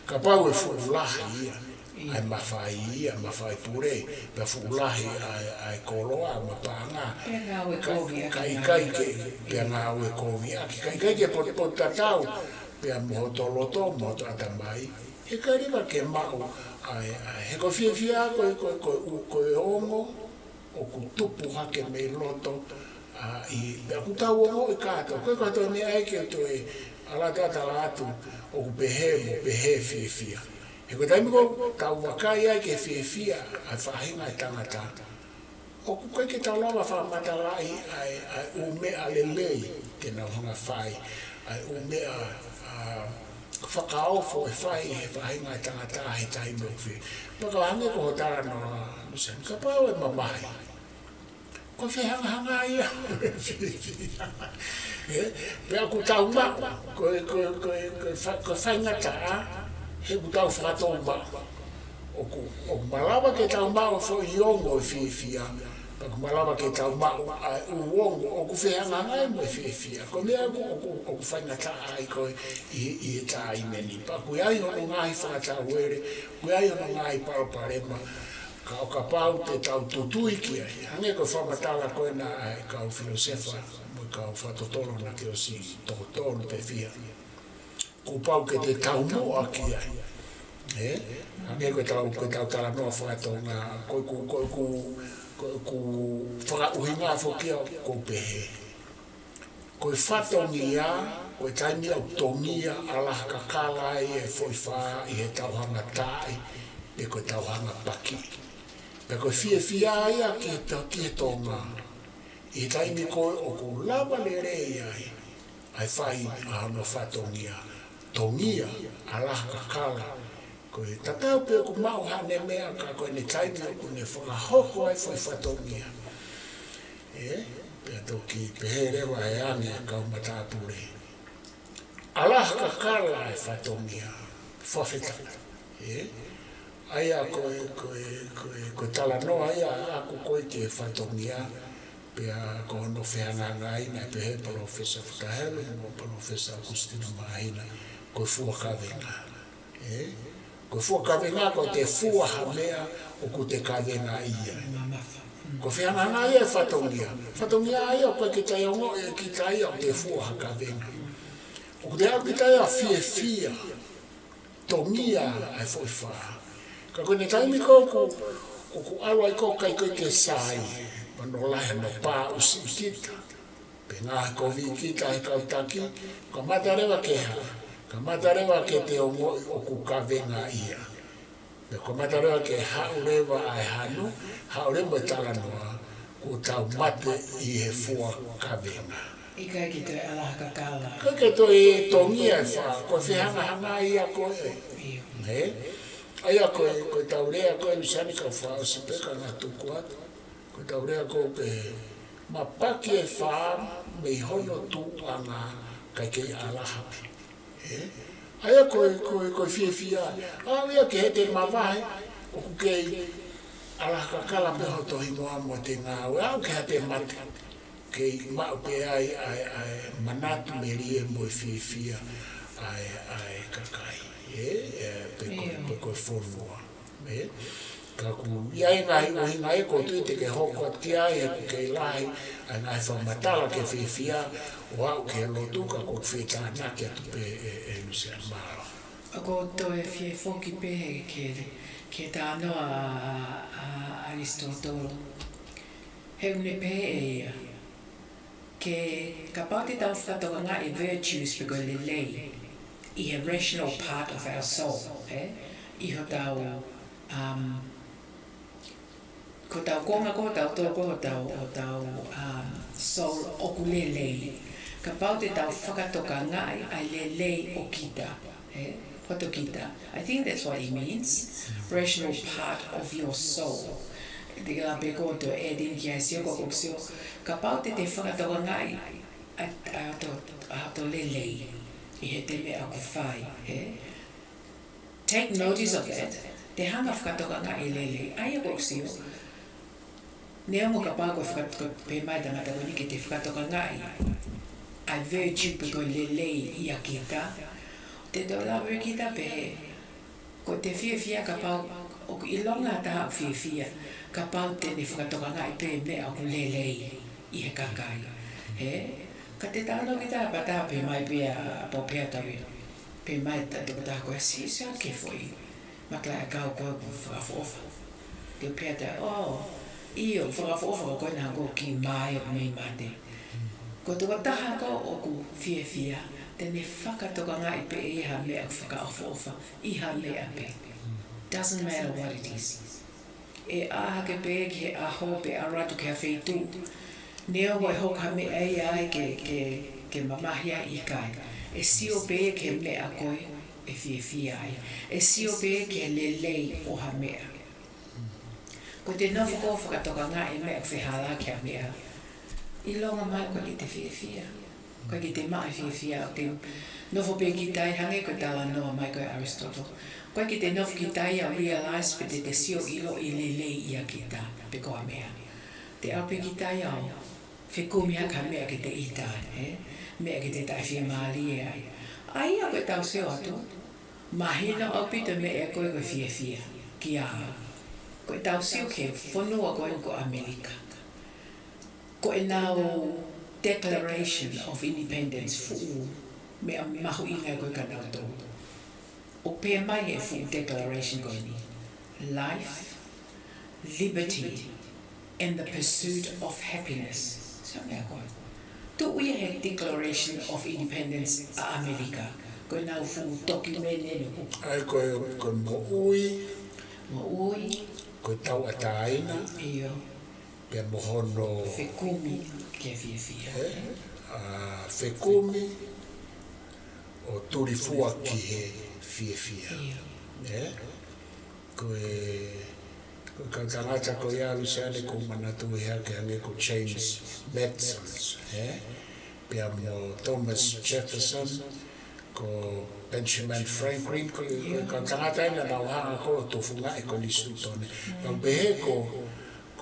kapau ʻe fuʻu lahi ia ʻa e mafai ia, mafai pule, pea fuʻu lahi ʻa e, ʻa e koloa mo e paʻanga, pea ngāue kovi ʻaki, ka ʻikai ke, pea ngāue kovi ʻaki, ka ʻikai ke potupotu tatau pea mo hoto loto, mo hoto ʻatamai, heʻikai leva ke maʻu ʻa e, ʻa e, he ko e fiefia ko e, ko e, ko e, ko e ongo ʻoku tupu hake mei loto, ʻa, ʻi, pea ʻoku tau ongoʻi kātoa. Ko e kātoa ni ai ke toe ʻalatala atu ʻoku pehē mo pehē e fiefia. He ko e taimi ko ē ʻoku tau vakai ai ki he fiefia ʻa e faʻahinga ʻo e tangata, ʻoku ʻikai ke tau lava fakamatalaʻi ʻa e, ʻa e ʻū meʻa lelei te nau hanga ʻo fai, ʻa e ʻū meʻa, ʻa, fakaofo ʻe fai ʻe he faʻahinga ʻo e tangata he taimi ʻoku fiefia. Pea ka hangē ko hoʻo talanoa, Luseane, kapau ʻe mamahi, ko e fehangahangai ia. Ē? Pea ʻoku tau maʻu, ko e, ko e, ko e, ko e fa-, ko e faingataʻa, he ʻoku tau fakatou maʻu. ʻOku, ʻoku malava ke tau maʻu e foʻi ongo ʻo e fiefia, pea ʻoku malava ke tau maʻu ʻa e ʻū ongo ʻoku fehangahangai mo e fiefia. Ko e meʻa ʻoku, ʻoku, ʻoku faingataʻa ai ko ē ʻi, ʻi he taimi ni. Pea ʻoku ʻi ai hono ngaahi fakatauele, ʻoku ʻi ai hono ngaahi palopalema, ka ʻo kapau te tau tutui ki ai. Hangē ko e fakamatala ko ena ʻa e kau filōsefa mo e kau fakatotolo naʻa ke ʻosi toko tolu pe fiha. Kuo pau ke te taumuʻa ki ai. Ē? Hangē ko ʻetau, ko ʻetau talanoa faka-Tonga, ko ʻeku, ko ʻeku, ko ʻeku fakaʻuhinga foki ia ʻoku pehē, ko e fatongia, ko e taimi ʻoku tongia ʻalaha kakala ai e foʻi fā ʻi heʻetau hanga ʻo taaʻi, pe ko ʻetau hanga ʻo paki. Pea ko e fiefia ia ki he to-, ki he Tonga, ʻi he taimi ko ē ʻoku lava lelei ai ʻa e fai ʻa hono fatongia, tongia ʻalaha kakala. Ko e tatau pē ʻoku maʻu haʻane meʻa ka ko ʻene taimi ʻoku ne fakahoko ai e foʻi fatongia. Ē? Pea toki pehē leva ʻe he angi ʻa e kau matāpule, ʻalaha kakala e fatongia. Fakafetaʻi. Ē? ʻA ia ko e, ko e, ko e, ko e talanoa ia ʻaʻaku ko ē ki he fatongia, pea ko hono fehangahangai naʻe pehē ʻe Palōfesa Futa Helu mo Palōfesa ʻOkusitino Māhina, ko e fua kavenga. Ē? Ko e fua kavenga ko ʻete fua ha meʻa ʻoku te kavengaʻia. Mamafa. Mm. Ko e fehangahangai ia e fatongia. Fatongia ia ʻoku ʻikai ke tau ongoʻi ʻe kita ia ʻoku te fua ha kavenga. ʻOku te ʻalu kita ia ʻo fiefia, tongia ʻa e foʻi fā. Ka ko e taimi ko ē ʻoku, ʻoku ʻalu ai ko ē ʻikai ko ē ke sai, mahalo lahi hono pā ʻusi kita, pe ngaahi kovi kita he kau taki, kamata leva ke hā, kamata leva ke te ongoʻi ʻoku kavenga ia. Pea kamata leva ke haʻu leva ʻa e hanu, haʻu leva mo e talanoa, kuo tau mate ʻi he fua kavenga. ʻIkai ke toe ʻalaha kakala. ʻIkai ke toe tongia e fā, ko e fehangahangai ia ko ē. ʻIo. Nē? ʻA ia ko e, ko ʻetau lea ko ē Luseane, kau fakaʻosi pē ka ngā tuku atu. Ko ʻetau lea ko ē pē, mapaki e fā mei hono tuʻuʻanga kae kei ʻalaha pē. Ē? ʻA ia ko e, ko e, ko e fiefia. ʻAʻu ia ki heʻete mavahe, ʻoku kei ʻalaha kakala pē hoto hingoa mo ʻete ngāue. ʻAʻu ki heʻete mate, kei maʻu pē ai ʻa e, ʻa e manatu melie mo e fiefia ʻa e, ʻa e kakai. Ē? Ē, pe ko, ʻIo. pe ko e fonua. Ē? Ka ʻoku ʻi ai e ngaahi ʻuhinga ia ʻoku ou tui te ke hoko atu ki ai, he ʻoku kei lahi ʻa e ngaahi fakamatala ke fiefia, ʻo aʻu ki he lotu, ka ʻoku ou fie tānaki atu pē ē, ē Luseane, mālō. ʻOku ou toe fie foki pē he ke, ke talanoa ʻa, ʻa, ʻa ʻAlisitōtolo. He ʻoku ne pehē ʻe ia, ke kapau te tau fakatokangaʻi e virtues pe ko e lelei ʻi he rational part of our soul, ē? ʻI hotau, um, ko hotau konga ko ē, hotau tō ko ē, hotau, hotau, um, soul ʻoku lelei. Kapau te tau fakatokangaʻi ʻa e lelei ʻo kita, ē? Hoto kita. I think that's what he means. Rational part of your soul. Te ke lave pē ko ē ʻo add in ki ai, sio, ko ʻeku sio, kapau te te fakatokangaʻi ʻa, ʻa hoto, ʻa hoto lelei ʻi heʻete meʻa ʻoku fai, ē? Take notice of that. Te hanga ʻo fakatokangaʻi e lelei. ʻA ia ko ʻeku sio, neongo kapau ko e faka-, ko e pehē mai e tangata ko eni ke te fakatokangaʻi ʻa e virtue pe ko e lelei ʻia kita, te tau lave kita pehē, ko ʻete fiefia, kapau ʻoku ʻilonga ha taha ʻoku fiefia, kapau te ne fakatokangaʻi pē e meʻa ʻoku lelei ʻi he kakai. Ē? Ka te tau lau kita pē, ta pehē mai pē ʻa, pau pē ʻa Tavita. Pehē mai ʻe he tokotaha ko ē, sio, sio ki he foʻi makalaʻikau ko ē ʻoku fakaʻofoʻofa. Te u pehē atu, ʻō, ʻio, fakaʻofoʻofa, ka ko ena ʻoku kei mai ʻo mei mate. Ko e tokotaha ko ē ʻoku fiefia, te ne fakatokangaʻi pē ʻe ia ha meʻa ʻoku fakaʻofoʻofa ʻi ha meʻa pē. Doesn't matter what it is. ʻE ʻā hake pē ki he ʻaho pe ʻalu atu ki ha feituʻu, neongo ʻe hoko ha meʻa ia ai ke, ke, ke mamahi ai, ʻikai. ʻE sio pē ki he meʻa ko ē ʻe fiefia ai. ʻE sio pē ki he lelei ʻo ha meʻa. Ko ʻete nofo ko ē ʻo fakatokangaʻi e meʻa ʻoku fehālaaki ha meʻa, ʻilonga mai ʻoku ʻikai ke te fiefia. ʻOku ʻikai ke te maʻu e fiefia, ʻoku te nofo pē kita ai, hangē ko e talanoa mai ko ē ʻa ʻAlisitōtolo. ʻOku ʻikai ke te nofo kita ai ʻo realize pe te te sio ʻiloʻi e lelei ʻia kita pe ko ha meʻa. Te ʻalu pē kita ai ʻo fekumi hake ha meʻa ke te ʻita ai, ē? Meʻa ke te taʻefiemālie ai. ʻA ia ko ʻetau sio atu, mahino ʻaupito e meʻa ko ē ko e fiefia kiate au. Ko ʻetau sio ki he fonua ko eni ko ʻAmelika, ko ʻenau Declaration of Independence, fuʻu meʻa mahuʻinga ko ē kia nautolu. ʻOku pehē mai he fuʻu declaration ko eni, life, liberty, and the pursuit of happiness. Sio e meʻa ko ē. Tuʻu ia he Declaration of Independence ʻa ʻAmelika. Ko ʻenau fuʻu toki mene no. ʻA ia ko e, ko e moʻui. Moʻui. Ko e tauʻatāina. ʻIo. Pea mo hono fekumi ki he fiefia. Ē? ʻA, fekumi ʻo tulifua ki he fiefia. ʻIo. Ē? Ko e, ko e kau tangata ko ia Luseane ʻoku ou manatuʻi hake hangē ko James Madison, ē? Pea mo Thomas Jefferson, ko Benjamin Franklin, ko e, ko e kau tangata ia naʻa nau hanga ko ē ʻo tufungaʻi e Konisitūtone. Naʻa nau pehē ko,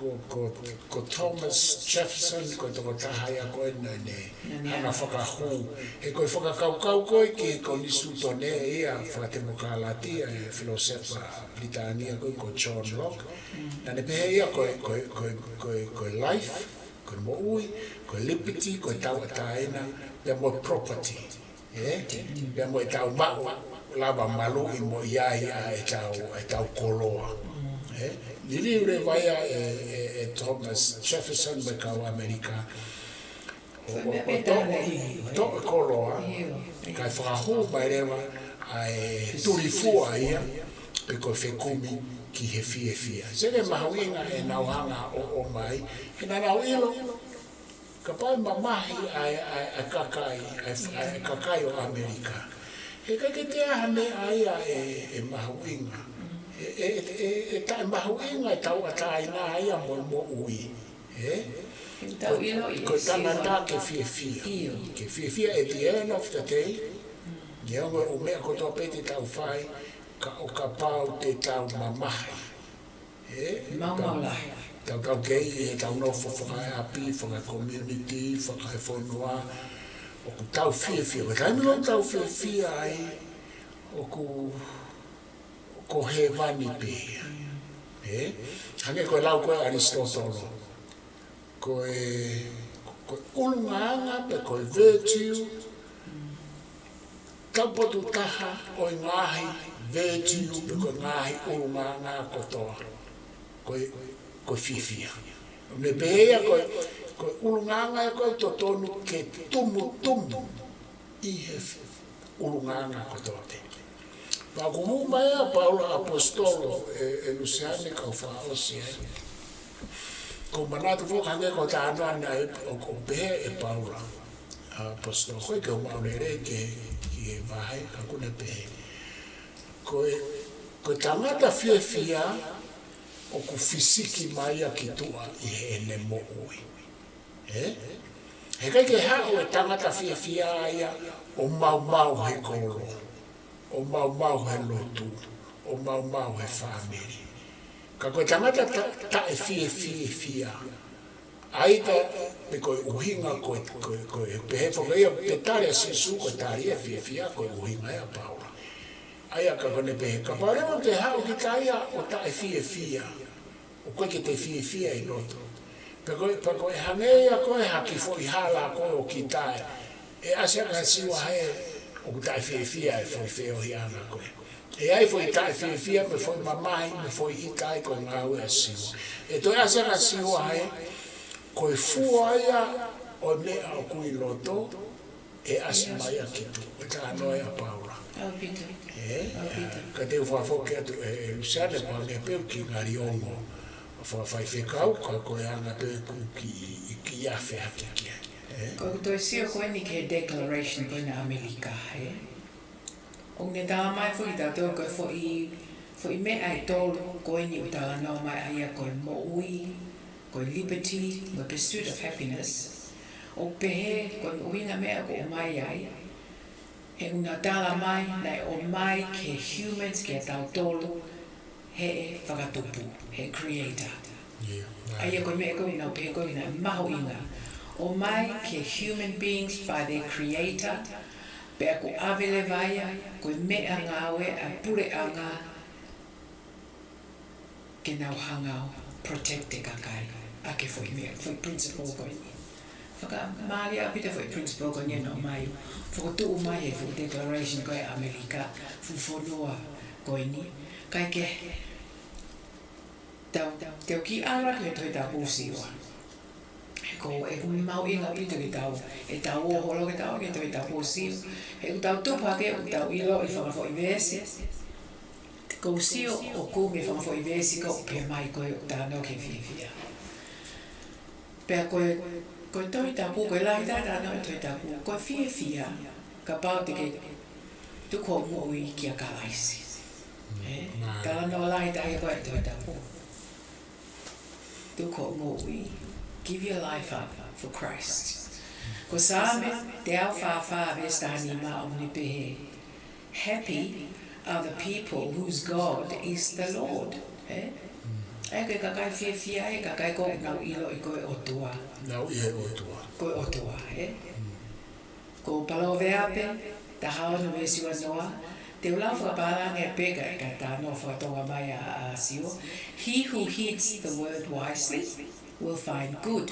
Ko, ko, ko Thomas Jefferson, ko e tokotaha ia ko ē naʻa ne hanga ʻo fakahū. He ko e fakakaukau ko ē ki he konisitūtone ia fakatemokālati ʻa e filōsefa Pilitānia ko ē ko John Locke. Naʻa ne pehē ia ko e, ko e, ko e, ko e, ko e life, ko e moʻui, ko e liberty, ko e tauʻatāina, pea mo e property. Ē? Pea mo ʻetau maʻu lava maluʻi mo ʻi ai ʻa ʻetau, ʻetau koloa. Ē? Liliu leva ia ʻe, ʻe, ʻe Thomas Jefferson mo e kau ʻAmelika. ʻO, ʻo, ʻo toʻo, toʻo e koloa, kae fakahū mai leva ʻa e tulifua ia, pe ko e fekumi ki he fiefia. Seke mahuʻinga ʻenau hanga ʻo, ʻomai, he naʻa nau ʻilo, kapau ʻe mamahi ʻa e, ʻa e, ʻa e kakai, ʻa e, ʻa e kakai ʻo ʻAmelika. He ʻikai ke toe ʻi ai ha meʻa ia ʻe, ʻe mahuʻinga. ʻE, ʻe, ʻe, ʻe taʻemahuʻinga e tauʻatāina ia mo e moʻui. Ē? Ko e tangata ke fiefia. Ke fiefia at the end of the day. Neongo e ʻū meʻa kotoa pē te tau fai, ka ʻo kapau te tau mamahi. Ē? Maumau lahi. Tau, tau kei, ʻetau nofo fakaʻapi, fakakomiunitī, fakaefonua. ʻOku tau fiefia. Ko e taimi ʻoku tau fiefia ai, ʻoku, ko hēvani pē ia. Ē? Hangē ko e lau ko ē ʻa ʻAlisitōtolo. Ko e, ko e ʻulungaanga pe ko e virtue taupotu taha ʻo e ngaahi virtue pe ko e ngaahi ʻulungaanga kotoa. Ko e, ko e fiefia. Ne pehē ia ko e, ko e ʻulungaanga ia ko e totonu ke tumutumu ʻi he ʻulungaanga kotoa pē. Pea ʻoku hū mai ʻa Paula ʻAposetolo ē, ē Luseane, kau fakaʻosi ai. ʻOku ou manatu foki hangē ko e talanoa naʻe, ʻo, ʻo pehē ʻe Paula ʻAposetolo, ko e ke u maʻu lelei ki he, ki he vahe, ka ʻoku ne pehē. Ko e, ko e tangata fiefia ʻoku fisiki mai ia ki tuʻa ʻi heʻene moʻui. Ē? He ʻikai ke haʻu e tangata fiefia ia ʻo maumau he kolo, ʻo maumau he lotu, ʻo maumau he fāmili. Ka ko e tangata ta-, taʻefiefia. ʻAita pe ko e ʻuhinga ko e, ko e, ko e, pehē foki ia, pe tali ʻa Sīsū ko e tali e fiefia, ko e ʻuhinga ia ʻa Paula. ʻA ia ka ʻoku ne pehē, kapau leva te haʻu kita ia ʻo taʻefiefia, ʻoku ʻikai ke te fiefia ʻi loto. Pea ko e, pea ko e hangē ia ko e haki foʻi hala ko ē ʻo kita ē. ʻE ʻasi ange ʻa Siua hē ʻoku taʻefiefia e foʻi feohiʻanga ko ē. ʻE ʻi ai foʻi taʻefiefia mo e foʻi mamahi mo e foʻi ʻita ai ko e ngāue ʻa Siua. ʻE toe ʻasi ange ʻa Siua hē, ko e fua ia ʻo e meʻa ʻoku ʻi loto, ʻe ʻasi mai ia ki tuʻa. Ko e talanoa ia ʻa Paula. ʻAupito. Ē? ʻAupito. Ka te u fakafoki atu ē, ē Luseane, ko e hangē pē ʻoku kiʻi ngali ongo ʻa e fakafaifekau, ka ko e anga pē ʻoku kiʻi, kiʻi afe hake ki ai. Ē? Ko ʻeku toe sio ko eni ki he declaration ko ena ʻa ʻAmelika, ē? ʻOku ne tala mai foki kiate kitautolu ko e foʻi, foʻi meʻa ʻe tolu ko eni ʻoku talanoa mai ai ʻa ia ko e moʻui, ko e liberty, mo e pursuit of happiness. ʻOku pehē, ko e ʻuhinga meʻa ʻoku ʻomai ai, he ʻoku na tala mai, naʻe ʻomai ki he humans, kitautolu, ʻe he Fakatupu, ʻe he Creator. ʻA ia ko e meʻa ko ē ʻoku nau pehē ko ē naʻe mahuʻinga. ʻOmai ki he human beings by their Creator, pea ʻoku ʻave leva ia, ko e meʻangāue ʻa e puleʻanga, ke nau hanga ʻo protect e kakai, ʻaki e foʻi meʻa, foʻi principle ko eni. Fakamālie ʻaupito e foʻi principle ko eni ʻoku nau ʻomai, fokotuʻu mai he foʻi declaration ko ē ʻa ʻAmelika, fuʻu fonua ko eni. Kae kehe, tau, tau kiʻi ʻalu atu he Tohi Tapu ʻo Siua. He ko e ʻoku mahuʻinga ʻaupito ke tau, ʻe tau ō holo ke tau ō ki he Tohi Tapu ʻo Siua. He ʻoku tau tupu hake ʻoku tau ʻiloʻi e fanga foʻi veesi. Ko e sio ʻoku mei he fanga foʻi veesi ko ē ʻoku pehē mai ko e talanoa ki he fiefia. Pea ko e, ko e Tohi Tapu, ko e lahi taha e talanoa ʻi he Tohi Tapu, ko e fiefia, kapau te ke tuku hoʻo moʻui kia Kalaisi. Ē? Talanoa lahi taha ia ko ē ʻi he Tohi Tapu. Tuku hoʻo moʻui. Give your life up for Christ. Ko Saame teau fā fā veesi taha nima ʻoku ne pehē, "Happy are the people whose God is the Lord." Ē? ʻA ia ko e kakai fiefia ʻa e kakai ʻoku nau ʻiloʻi ko e ʻOtua. Nau ʻi he ʻOtua. Ko e ʻOtua, ē? Ko Palōveape taha ono veesi ua noa, te u lau fakapālangi pē ka, ka talanoa fakatonga mai ʻa, ʻa Sio. "He who heeds the word wisely will find good,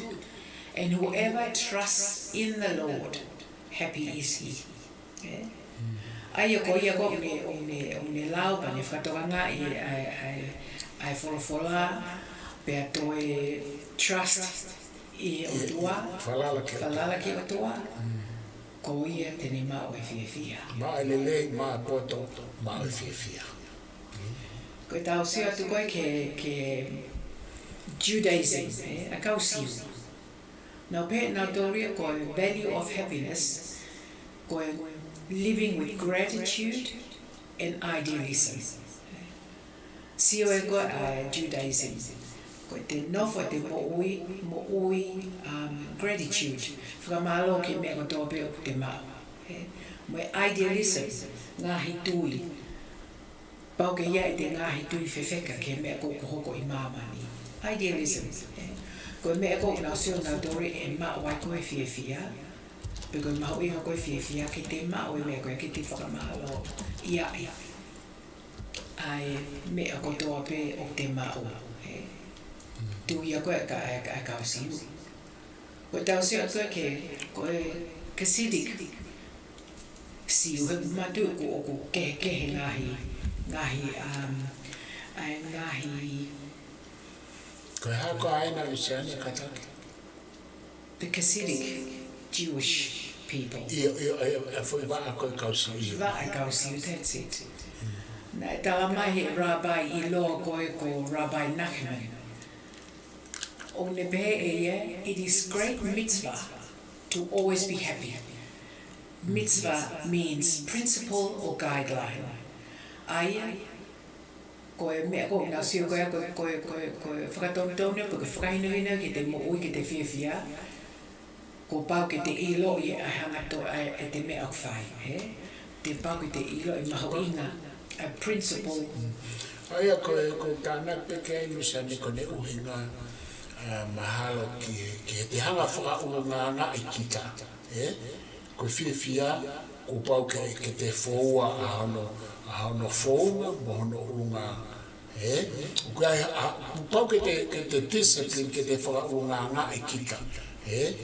and whoever trusts in the Lord, happy is he." Ē? ʻA ia ko ia ʻoku ne, ʻoku ne, ʻoku ne lau pea ne fakatokangaʻi ʻa e, ʻa e, ʻa e folofola, pea toe trust ʻi he ʻOtua, falala ki he ʻOtua. Falala ki he ʻOtua. Ko ia te ne maʻu e fiefia. Maʻu e lelei, maʻu e poto, maʻu e fiefia. Ko ʻetau sio atu ko ē ki he, ki he Judaism, ē, ʻa e kau Siu. Nau pehē ʻenautolu ia ko e value of happiness, ko e living with gratitude and idealism. Sio ē ko ē ʻa e Judaism, ko ʻete nofo ʻete moʻui, moʻui, um, gratitude, fakamālō ki he meʻa kotoa pē ʻoku te maʻu. Ē? Mo e idealism, ngaahi tui. Pau ke ʻi ai ʻete ngaahi tui fefeka ki he meʻa ʻoku hoko ʻi māmani. Idealism, ē? Ko e meʻa ʻoku nau sio ʻenautolu ʻe maʻu ai ko e fiefia, pe ko e mahuʻinga ko e fiefia, ke te maʻu e meʻa ko ē ke te fakamālō ʻi ai ʻa e meʻa kotoa pē ʻoku te maʻu, ē? Tui ia ko ē ʻa e ka, ʻa e, ʻa e kau Siu. Ko ʻetau sio atu ki he, ko e Hasidic Siu, he ʻoku mātuʻaki ʻoku, ʻoku kehekehe ngaahi, ngaahi, um, ʻa e ngaahi. Ko e hā ko ā ʻena, Luseane, kātaki? The Hasidic Jewish people. ʻIo, ʻio, ʻio, ʻa e foʻi vaʻa ko ē kau Siu, ʻio. Vaʻa kau Siu, that's it. Naʻe tala mai he rabbi ʻiloa ko ē ko Rabbi Nachman. ʻOku ne pehē ʻe ia, "It is great mitzvah to always be happy." Mitzvah means principle or guideline. ʻA ia, ko e meʻa ʻoku nau sio ko ē, ko e, ko e, ko e, ko e fakatonutonu pe ko e fakahinohino ki heʻete moʻui ke te fiefia, kuo pau ke te ʻiloʻi ʻa e hanga atu ʻa e, ʻete meʻa ʻoku fai, ē? Te pau ke te ʻiloʻi mahuʻinga ʻa e principle. ʻA ia ko e, ko e tānaki pē ki ai, Luseane, ko ʻene ʻuhinga, ā, mahalo ki he, ki heʻete hanga fakaʻulungaangaʻi kita, ē? Ko e fiefia, kuo pau ke, ke te foua ʻa hono, ʻa hono founga mo hono ʻulungaanga. Ē? ʻOku ʻi ai, ā, kuo pau ke te, ke te discipline, ke te fakaʻulungaangaʻi kita. Ē?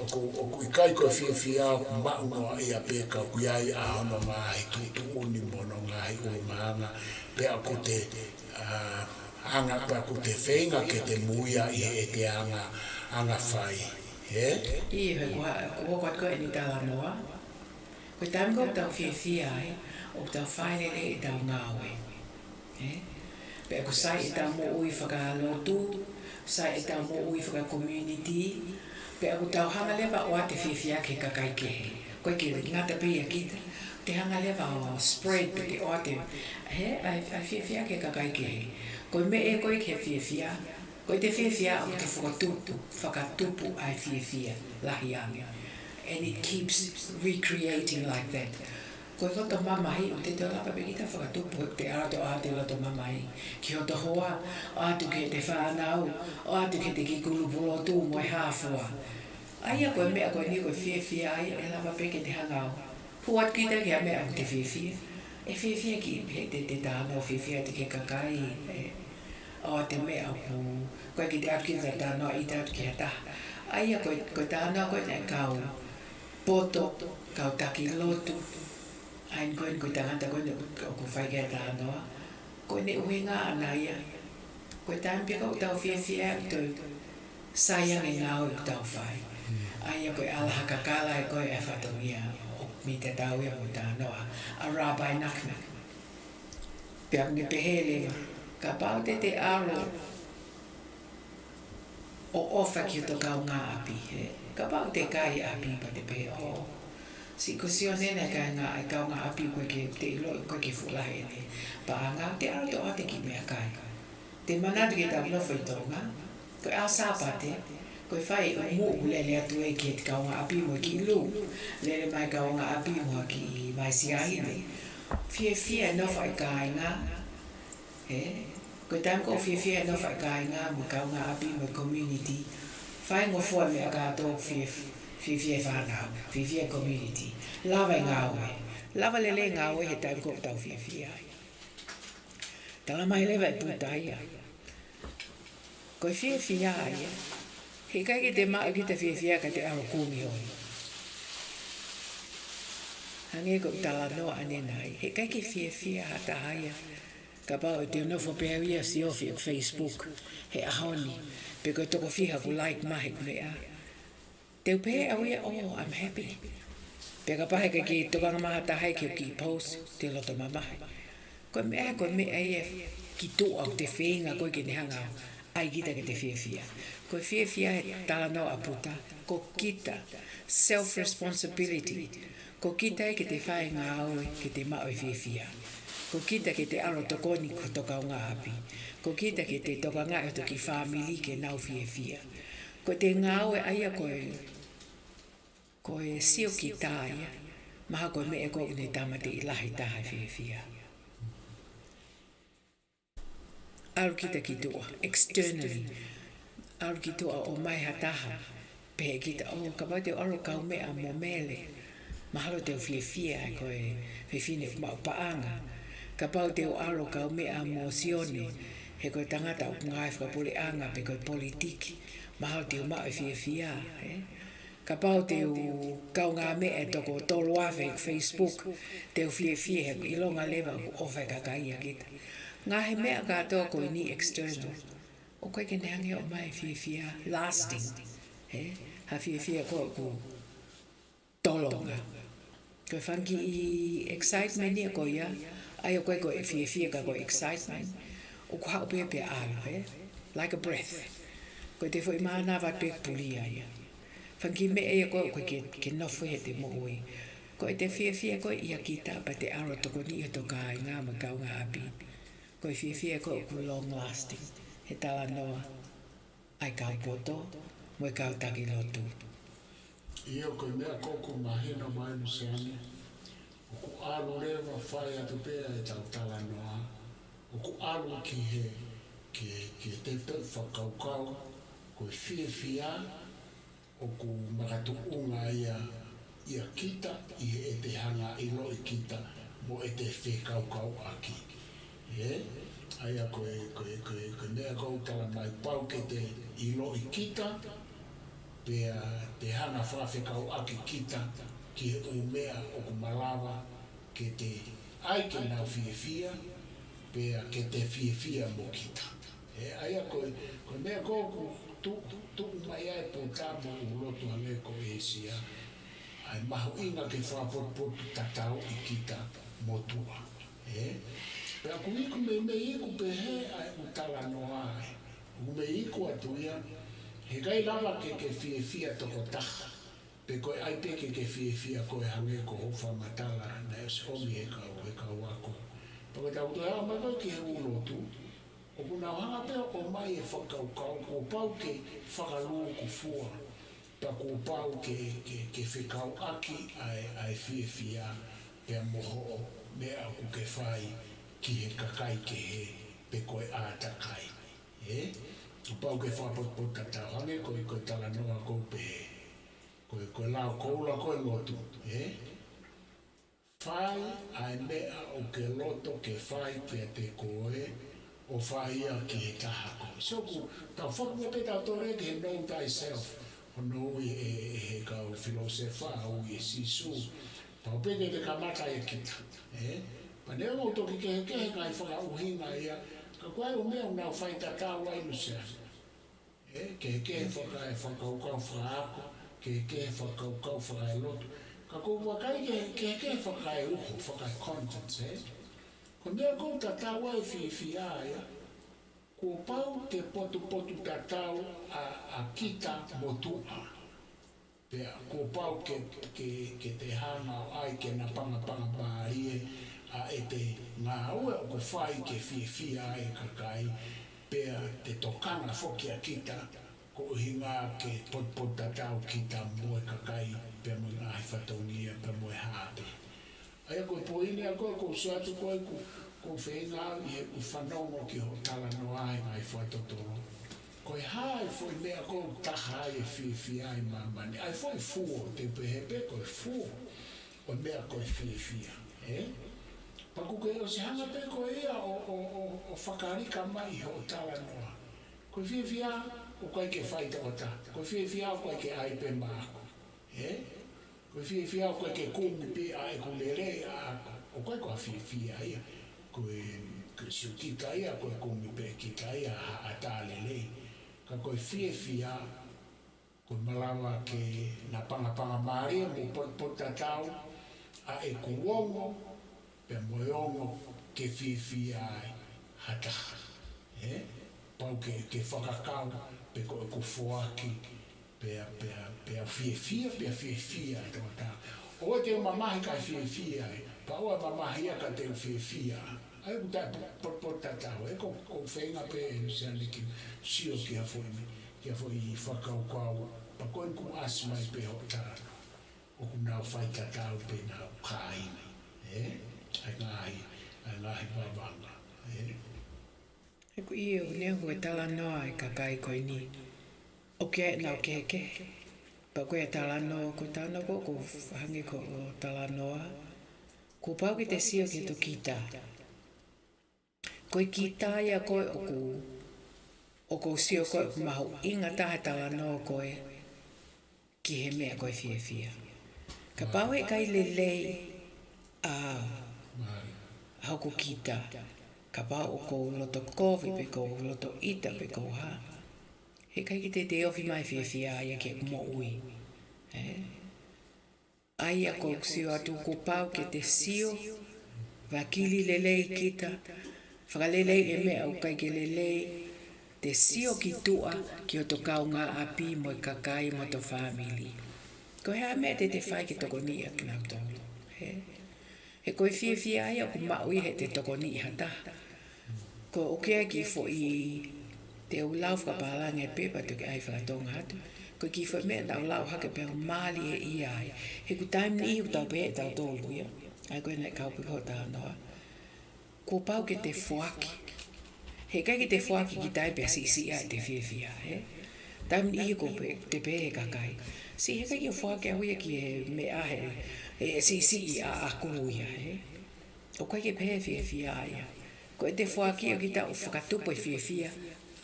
ʻOku, ʻoku ʻikai ko e fiefia ʻoku maʻu noaʻia pē ka ʻoku ʻi ai ʻa hono ngaahi tuʻutuʻuni mo hono ngaahi ʻulungaanga. Pea ʻoku te, ā, anga, pea ʻoku te feinga ke te muia ʻi heʻete anga, anga fai. Ē? ʻIo, he kuo, kuo hoko atu ko ē ʻene talanoa. Ko e taimi ko ē ʻoku tau fiefia ai, ʻoku tau fai lelei ʻetau ngāue. Ē? Pea ʻoku sai ʻetau moʻui fakalotu, sai ʻetau moʻui faka-community, pea ʻoku tau hanga leva ʻo ʻoatu e fiefia ki he kakai kehe. ʻOku ʻikai ke ngata pē ia kita, te hanga leva ʻo spread pe te ʻoatu e, ē, ʻa e, ʻa e fiefia ki he kakai kehe. Ko e meʻa ē ko ē ki he fiefia, ko ʻete fiefia ʻoku te fakatupu, fakatupu ʻa e fiefia lahi ange. And it keeps recreating like that. Ko e loto mamahi, ʻoku te toe lava pē kita ʻo fakatupu, ʻoku te ʻalu atu ʻo ʻoatu e loto mamahi ki hoto hoa, ʻoatu ki heʻete fānau, ʻoatu ki heʻete kiʻi kulupu lotu mo e hā fua. ʻA ia ko e meʻa ko eni ko e fiefia ʻa ia ʻe lava pē ke te hanga ʻo hū atu kita ki ha meʻa ʻoku te fiefia. ʻE fiefia ki he, te, te talanoa fiefia atu ki he kakai, ē, ʻoatu e meʻa ʻoku, ʻoku ʻikai ke te ʻalu kita ʻo talanoa ʻita atu ki ha taha. ʻA ia ko e, ko e talanoa ko ē ʻa e kau poto, kau taki lotu, ʻa eni ko eni ko e tangata ko eni ʻoku fai ki ai e talanoa. Ko ʻene ʻuhinga ʻana ia, ko e taimi pē ʻoku tau fiefia ʻoku toe sai ange e ngāue ʻoku tau fai. ʻA ia ko e ʻalaha kakala ē ko ē ʻa e fatongia ʻoku mei tatau ia mo e talanoa ʻa Rabbi Nachman. Pea ʻoku ne pehē leva, kapau te te ʻalu ʻo ʻofa ki hoto kaungāʻapi, ē? Kapau te kai ʻapi pea te pehē, ʻo, siʻi ko Sione naʻe kai e kaungāʻapi, ʻoku ʻikai ke te ʻiloʻi, ʻoku ʻikai ke fuʻu lahi ʻene paʻanga, te ʻalu atu ʻo ʻoatu e kiʻi meʻakai. Te manatu ki heʻetau nofo ʻi Tonga, ko e ʻaho Sāpate, ko e fai e ʻū muʻa ʻoku lele atu ai ki he kaungāʻapi mo e kiʻi lū. Lele mai e kaungāʻapi mo e kiʻi vaisiahine. Fiefia e nofo ʻa e kāinga, ē? Ko e taimi ʻoku fiefia ai e nofo ʻa e kāinga mo e kaungāʻapi mo e community, faingofua e meʻa kātoa ʻoku fie-, fiefia e fānau, fiefia e community. Lava e ngāue, lava lelei e ngāue he taimi ʻoku tau fiefia ai. Talamai leva ʻe Puta ia, ko e fiefia ia, heʻikai ke te maʻu ʻe kita e fiefia ka te ʻalu ʻo kumi hoi. Hangē ko e talanoa ʻanenai, heʻikai ke fiefia ha taha ia kapau ʻe te nofo pē ʻo ʻai ʻa e siofi ʻeku Facebook he ʻaho ni, pe ko e toko fiha ʻoku like mai heʻeku meʻa. Te u pehē ʻe au ia, "Oh, I'm happy." Pea kapau heʻikai ke tokanga mai ha taha ia ki heʻeku kiʻi post, te u loto mamahi. Ko e meʻa, ko e meʻa ia ki tuʻa ʻoku te feinga koe ke ne hanga ʻo ʻai kita ke te fiefia. Ko e fiefia he talanoa ʻa Puta, ko kita, self responsibility. Ko kita ia ke te fai e ngāue ke te maʻu e fiefia. Ko kita ke te ʻalu ʻo tokoni ki hoto kaungāʻapi. Ko kita ke te tokangaʻi hoto kiʻi fāmili ke nau fiefia. Ko ʻete ngāue ʻa ia ko e, ko e sio kita ia, mahalo ko e meʻa ʻoku ne tāmateʻi lahi taha e fiefia. ʻAlu kita ki tuʻa, externally. ʻAlu ki tuʻa ʻo ʻomai ha taha, pehē kita, "Oh, kapau te u ʻalu ʻo kaumeʻa mo Mele, mahalo te u fiefia he ko e fefine ʻoku maʻu paʻanga. Kapau te u ʻalu ʻo kaumeʻa mo Sione, he ko e tangata ʻoku ngāue fakapuleʻanga pe ko e politiki, mahalo te u maʻu e fiefia," ē? Kapau te u kaungāmeʻa e toko tolu afe heʻeku Facebook, te u fiefia he ʻoku ʻilonga leva ʻoku ʻofa e kakai ʻia kita. Ngaahi meʻa kātoa ko eni external, ʻoku ʻikai ke ne hanga ʻo ʻomai e fiefia lasting, ē? Ha fiefia ko ē ʻoku tolonga. Ko e fanga kiʻi excitement ia ko ia, ʻa ia ʻoku ʻikai ko e fiefia ka ko e excitement, ʻoku haʻu pē pea ʻalu, ē? Like a breath. Ko ʻete foʻi mānava pē ʻoku pulia ia. Fanga kiʻi meʻa ia ko ē ʻoku ʻikai ke, ke nofo ia heʻete moʻui. Ko ʻete fiefia ko ē ʻia kita pea te ʻalu ʻo tokoniʻi hoto kāinga mo e kaungāʻapi. Ko e fiefia ko ē ʻoku long lasting, he talanoa ʻa e kau poto mo e kau taki lotu. ʻIo, ko e meʻa ko ē ʻoku mahino mai, Luseane, ʻoku ʻalu leva, fai atu pē ʻetau talanoa, ʻoku ʻalu ki he, ki he, ki he tefitoʻi fakakaukau, ko e fiefia ʻoku makatuʻunga ia ʻia kita ʻi heʻete hanga ʻo ʻiloʻi kita mo ʻete fekaukauʻaki. Ē? ʻA ia ko e, ko e, ko e, ko e meʻa ʻoku ou talamai, pau ke te ʻiloʻi kita, pea te hanga ʻo fakafekauʻaki kita ki he ʻū meʻa ʻoku malava ke te ʻai ke nau fiefia, pea ke te fiefia mo kita. Ē, ʻa ia ko e, ko e meʻa ko ē ʻoku tuʻu, tuʻu mai ai e Puta mo e ʻū lotu hangē ko ʻĒsia, ʻa e mahuʻinga ke fakapotupotu tatauʻi kita motuʻa. Ē? Pea ʻoku iku, meimei iku pehē ʻa e ʻū talanoa ē. ʻOku meimei iku atu ia, heʻikai lava ke ke fiefia tokotaha, pe ko e ʻai pē ke ke fiefia koe, hangē ko hoʻo fakamatala naʻe ʻosi ʻomi ʻe he kau, ʻe he kau ako. Pea ko ʻetau toe aʻu mai ko ē ki he ʻū lotu, ʻoku nau hanga pē ʻo ʻomai e fakakaukau, kuo pau ke fakalūkufua, pea kuo pau ke, ke, ke fekauʻaki ʻa e, ʻa e fiefia, pea mo hoʻo meʻa ʻoku ke fai ki he kakai kehe, pe ko e ʻātakai. Ē? Kuo pau ke fakapotupotutatau, hangē ko e, ko e talanoa ʻoku ou pehē. Ko e, ko e lao koula ko ē ʻo e lotu, ē? Fai ʻa e meʻa ʻoku ke loto ke fai kiate koe, ʻo fai ia ki he taha ko ē. So ʻoku tau foki mai pē tautolu ia ki he know thyself, hono ui ʻe, ʻe he kau filōsefa, ui ʻe Sīsū, pau pē ke te kamata ʻia kita. Ē? Pea neongo ʻoku toki kehekehe e ngaahi fakaʻuhinga ia, ka ko e ʻū meʻa ʻoku nau faitatau ai, Luseane. Ē, kehekehe faka-, fakakaukau fakaako, kehekehe fakakaukau fakaelotu. Ka ʻoku ou vakai ke, kehekehe fakaeuho, fakaecontents, ē. Ko e meʻa ʻoku tatau ai e fiefia ia, kuo pau ke potupotutatau ʻa, ʻa kita motuʻa. Pea kuo pau ke, ke, ke te hanga ʻo ʻai ke napangapangamālie ʻa ʻete ngāue ʻoku fai ke fiefia ai e kakai, pea te tokanga foki ʻa kita, ko e ʻuhinga ke potupotutatau kita mo e kakai, pea mo e ngaahi fatongia, pea mo e hā pē. ʻA ia ko e poini ia ko ē ʻoku ou sio atu ko ē ʻoku, ʻoku ou feinga au ʻi heʻeku fanongo ki hoʻo talanoa ʻi he ngaahi fakatotolo. Ko e hā e foʻi meʻa ʻoku taha ai e fiefia ʻi māmani? ʻA e foʻi fuo, te u pehē pē ko e fuo ʻo e meʻa ko e fiefia, ē? Pea ʻoku ke ʻosi hanga pē koe ia ʻo, ʻo, ʻo, ʻo fakalika mai hoʻo talanoa. Ko e fiefia ʻoku ʻikai ke fai tokotaha. Ko e fiefia ʻoku ʻikai ke ʻai pē maʻaku, ē? Ko e fiefia ʻoku ʻikai ke kumi pē ʻa ʻeku lelei ʻaʻaku. ʻOku ʻikai ko ha fiefia ia. Ko e, ko e sio kita ia, ko e kumi pē kita ia ha ʻatā lelei. Ka ko e fiefia, ko e malava ke na pangapanga mālie mo potupotutatau ʻa ʻeku ongo, pea mo e ongo ke fiefia ai ha taha. Ē? Pau ke, ke fakakau, pe ko ʻeku foaki, pea, pea, pea fiefia, pea fiefia e tokotaha. ʻOua te u mamahi kae fiefia ai, pea ʻoua mamahi ia ka te u fiefia. ʻA ia ʻoku taʻe po-, po-, potupotutatau, ē, ko, ʻoku ou feinga pē ʻe Luseane ke sio ki ha foʻi, ki ha foʻi fakakaukau, pea ko ʻeku ʻasi mai pē hoʻo talanoa. ʻOku nau faitatau pē nau kāinga, ē? ʻA e ngaahi, ʻa e ngaahi vavanga, ē? ʻOku ʻi he ʻuhinga ʻoku talanoa e kakai ko eni. ʻOku ʻi ai ʻenau kehekehe. Pea ko e talanoa, ko e talanoa ko, ʻoku hangē ko hoʻo talanoa. Kuo pau ke te sio ki he tokita. Ko e kita ia ko ē ʻoku, ʻoku ou sio ko ē ʻoku mahuʻinga taha e talanoa ko ē ki he meʻa ko e fiefia. Kapau he ʻikai lelei ʻa, ʻa hoku kita, kapau ʻoku ou loto kovi pe ʻoku ou loto ʻita pe ʻoku ou hā, he ʻikai ke te, te ofi mai fiefia ia ki heʻeku moʻui. Ē? ʻA ia ʻoku ou sio atu kuo pau ke te sio, vakili lelei kita, fakalelei e meʻa ʻoku ʻikai ke lelei, te sio ki tuʻa ki hoto kaungāʻapi mo e kakai mo hoto fāmili. Ko e hā e meʻa te te fai ke tokoniʻi ʻa kinautolu? Ē? He ko e fiefia ia ʻoku maʻu ia heʻete tokoniʻi ha taha. Ko e ʻuhinga ki he foʻi, te u lau fakapālangi pē pea toki ʻai fakatonga atu. Ko e kiʻi foʻi meʻa naʻa ku lau hake pea u mālieʻia ai. He ʻoku taimi niʻihi ʻoku tau pehē ʻe tautolu ia. ʻA ia ko e naʻe kau pē ki hoʻo talanoa. Kuo pau ke te foaki. He ʻikai ke te foaki kita ia pea siʻisiʻi ʻete fiefia, ē? Taimi niʻihi ʻoku pehē, te pehē ʻe he kakai, siʻi, he ʻikai ke foaki au ia ki he meʻa he, he siʻisiʻi ʻaʻaku ia, ē? ʻOku ʻikai ke pehē e fiefia ia. Ko ʻete foaki ʻo kita ʻoku fakatupu e fiefia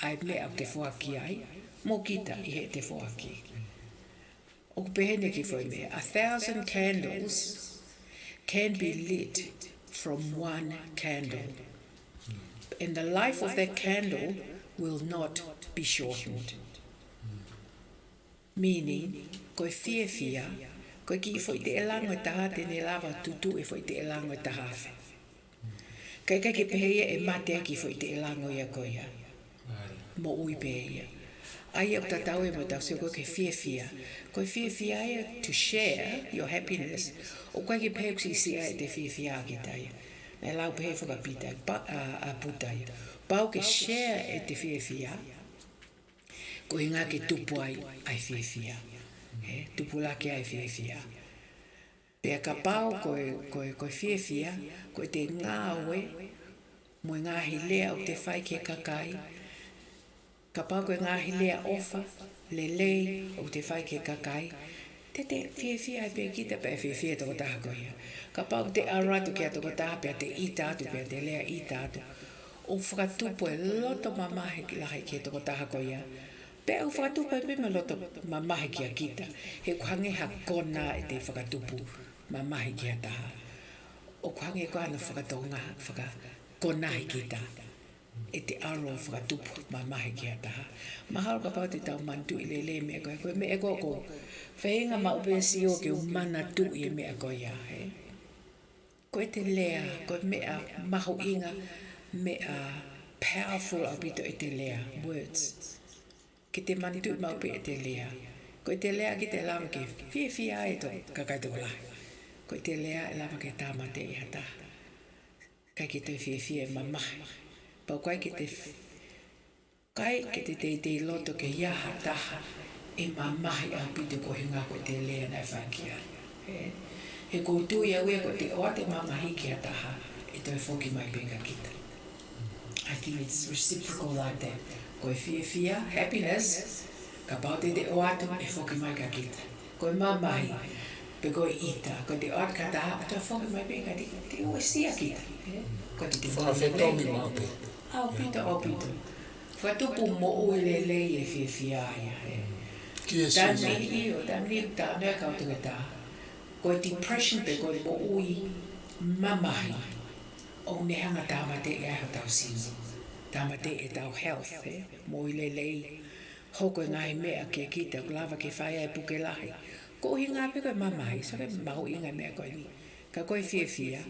ʻa e meʻa ʻoku te foaki ai, mo kita ʻi heʻete foaki. ʻOku pehē ni e kiʻi foʻi meʻa, a thousand candles can be lit from one candle. And the life of that candle will not be shortened. Meaning, ko e fiefia, ko e kiʻi foʻi teʻelango ʻe taha te ne lava tutu e foʻi teʻelango ʻe taha afe. Ka ʻikai ke pehē ia ʻe mate ai e kiʻi foʻi teʻelango ia ko ia. Moʻui pē ia. ʻA ia ʻoku tatau ia mo ʻetau sio ko ē ki he fiefia. Ko e fiefia ia to share your happiness. ʻOku ʻikai ke pehē ʻoku siʻisiʻi ʻete fiefia kita ia. Naʻe lau pehē fakapita, pa-, ʻa, ʻa Puta ia. Pau ke share ʻete fiefia. Ko e ʻuhinga ke tupu ai ʻa e fiefia. Ē, tupulaki ai e fiefia. Pea kapau ko e, ko e, ko e fiefia, ko ʻete ngāue, mo e ngaahi lea ʻoku te fai ki he kakai, kapau ko e ngaahi lea ʻofa, lelei, ʻoku te fai ki he kakai, te te fiefia ai pē kita pea ʻe fiefia e tokotaha ko ia. Kapau ʻoku te ʻalu atu ki ha tokotaha pea te ʻita atu, pea te lea ʻita atu, ʻoku fakatupu e loto mamahi lahi ki he tokotaha ko ia. Pea ʻoku fakatupu ai pē mo e loto mamahi kia kita, he ʻoku hangē ha kona ʻete fakatupu mamahi ki ha taha. ʻOku hangē ko hano fakatonga, fakakonahi kita ʻete ʻalu ʻo fakatupu mamahi ki ha taha. Mahalo kapau te tau manatuʻi lelei e meʻa ko ē, ko e meʻa ko ē ʻoku ou feinga maʻu pē ʻo sio ke u manatuʻi e meʻa ko ia, ē? Ko ʻete lea, ko e meʻa mahuʻinga, meʻa powerful ʻaupito ʻete lea, words. Ke te manatuʻi maʻu pē ʻete lea. Ko ʻete lea ʻikai te lava ke fiefia ai e kakai tokolahi. Ko ʻete lea ʻe lava ke tāmateʻi ha taha. ʻIkai ke toe fiefia e mamahi. Pea ʻoku ʻikai ke te f-, ʻikai ke te teitei loto ke ʻi ai ha taha ʻe mamahi ʻaupito ko e ʻuhinga ko ʻete lea naʻe fai ki ai. Ē? He ʻoku ou tui au ia ko ʻete ʻoatu e mamahi ki ha taha, ʻe ʻe toe foki mai pē kia kita. I think it's reciprocal like that. Ko e fiefia, happiness, kapau te te ʻoatu, ʻe foki mai kia kita. Ko e mamahi, pe ko e ʻita, ko te ʻoatu kia taha, ʻe toe foki mai pē kia kita, te uesia kita. Ē? Ko te te Fakafetongi maʻu pē. ʻAupito, ʻaupito. Fakatupu moʻui lelei e fiefia ia, ē. Ki e Taimi sini. ʻIo, taimi ni tā noa e kau toketā. Ko e depression pe ko e moʻui mamahi. ʻOku ne hanga tāmateʻi ai hotau sino. Tāmateʻi ʻetau health, ē. Moʻui lelei. Hoko e ngaahi meʻa kia kita, ʻoku lava ke fai ai e puke lahi. Ko e ʻuhinga pē ko e mamahi, so ke mahuʻinga e meʻa ko eni. Ka ko e fiefia.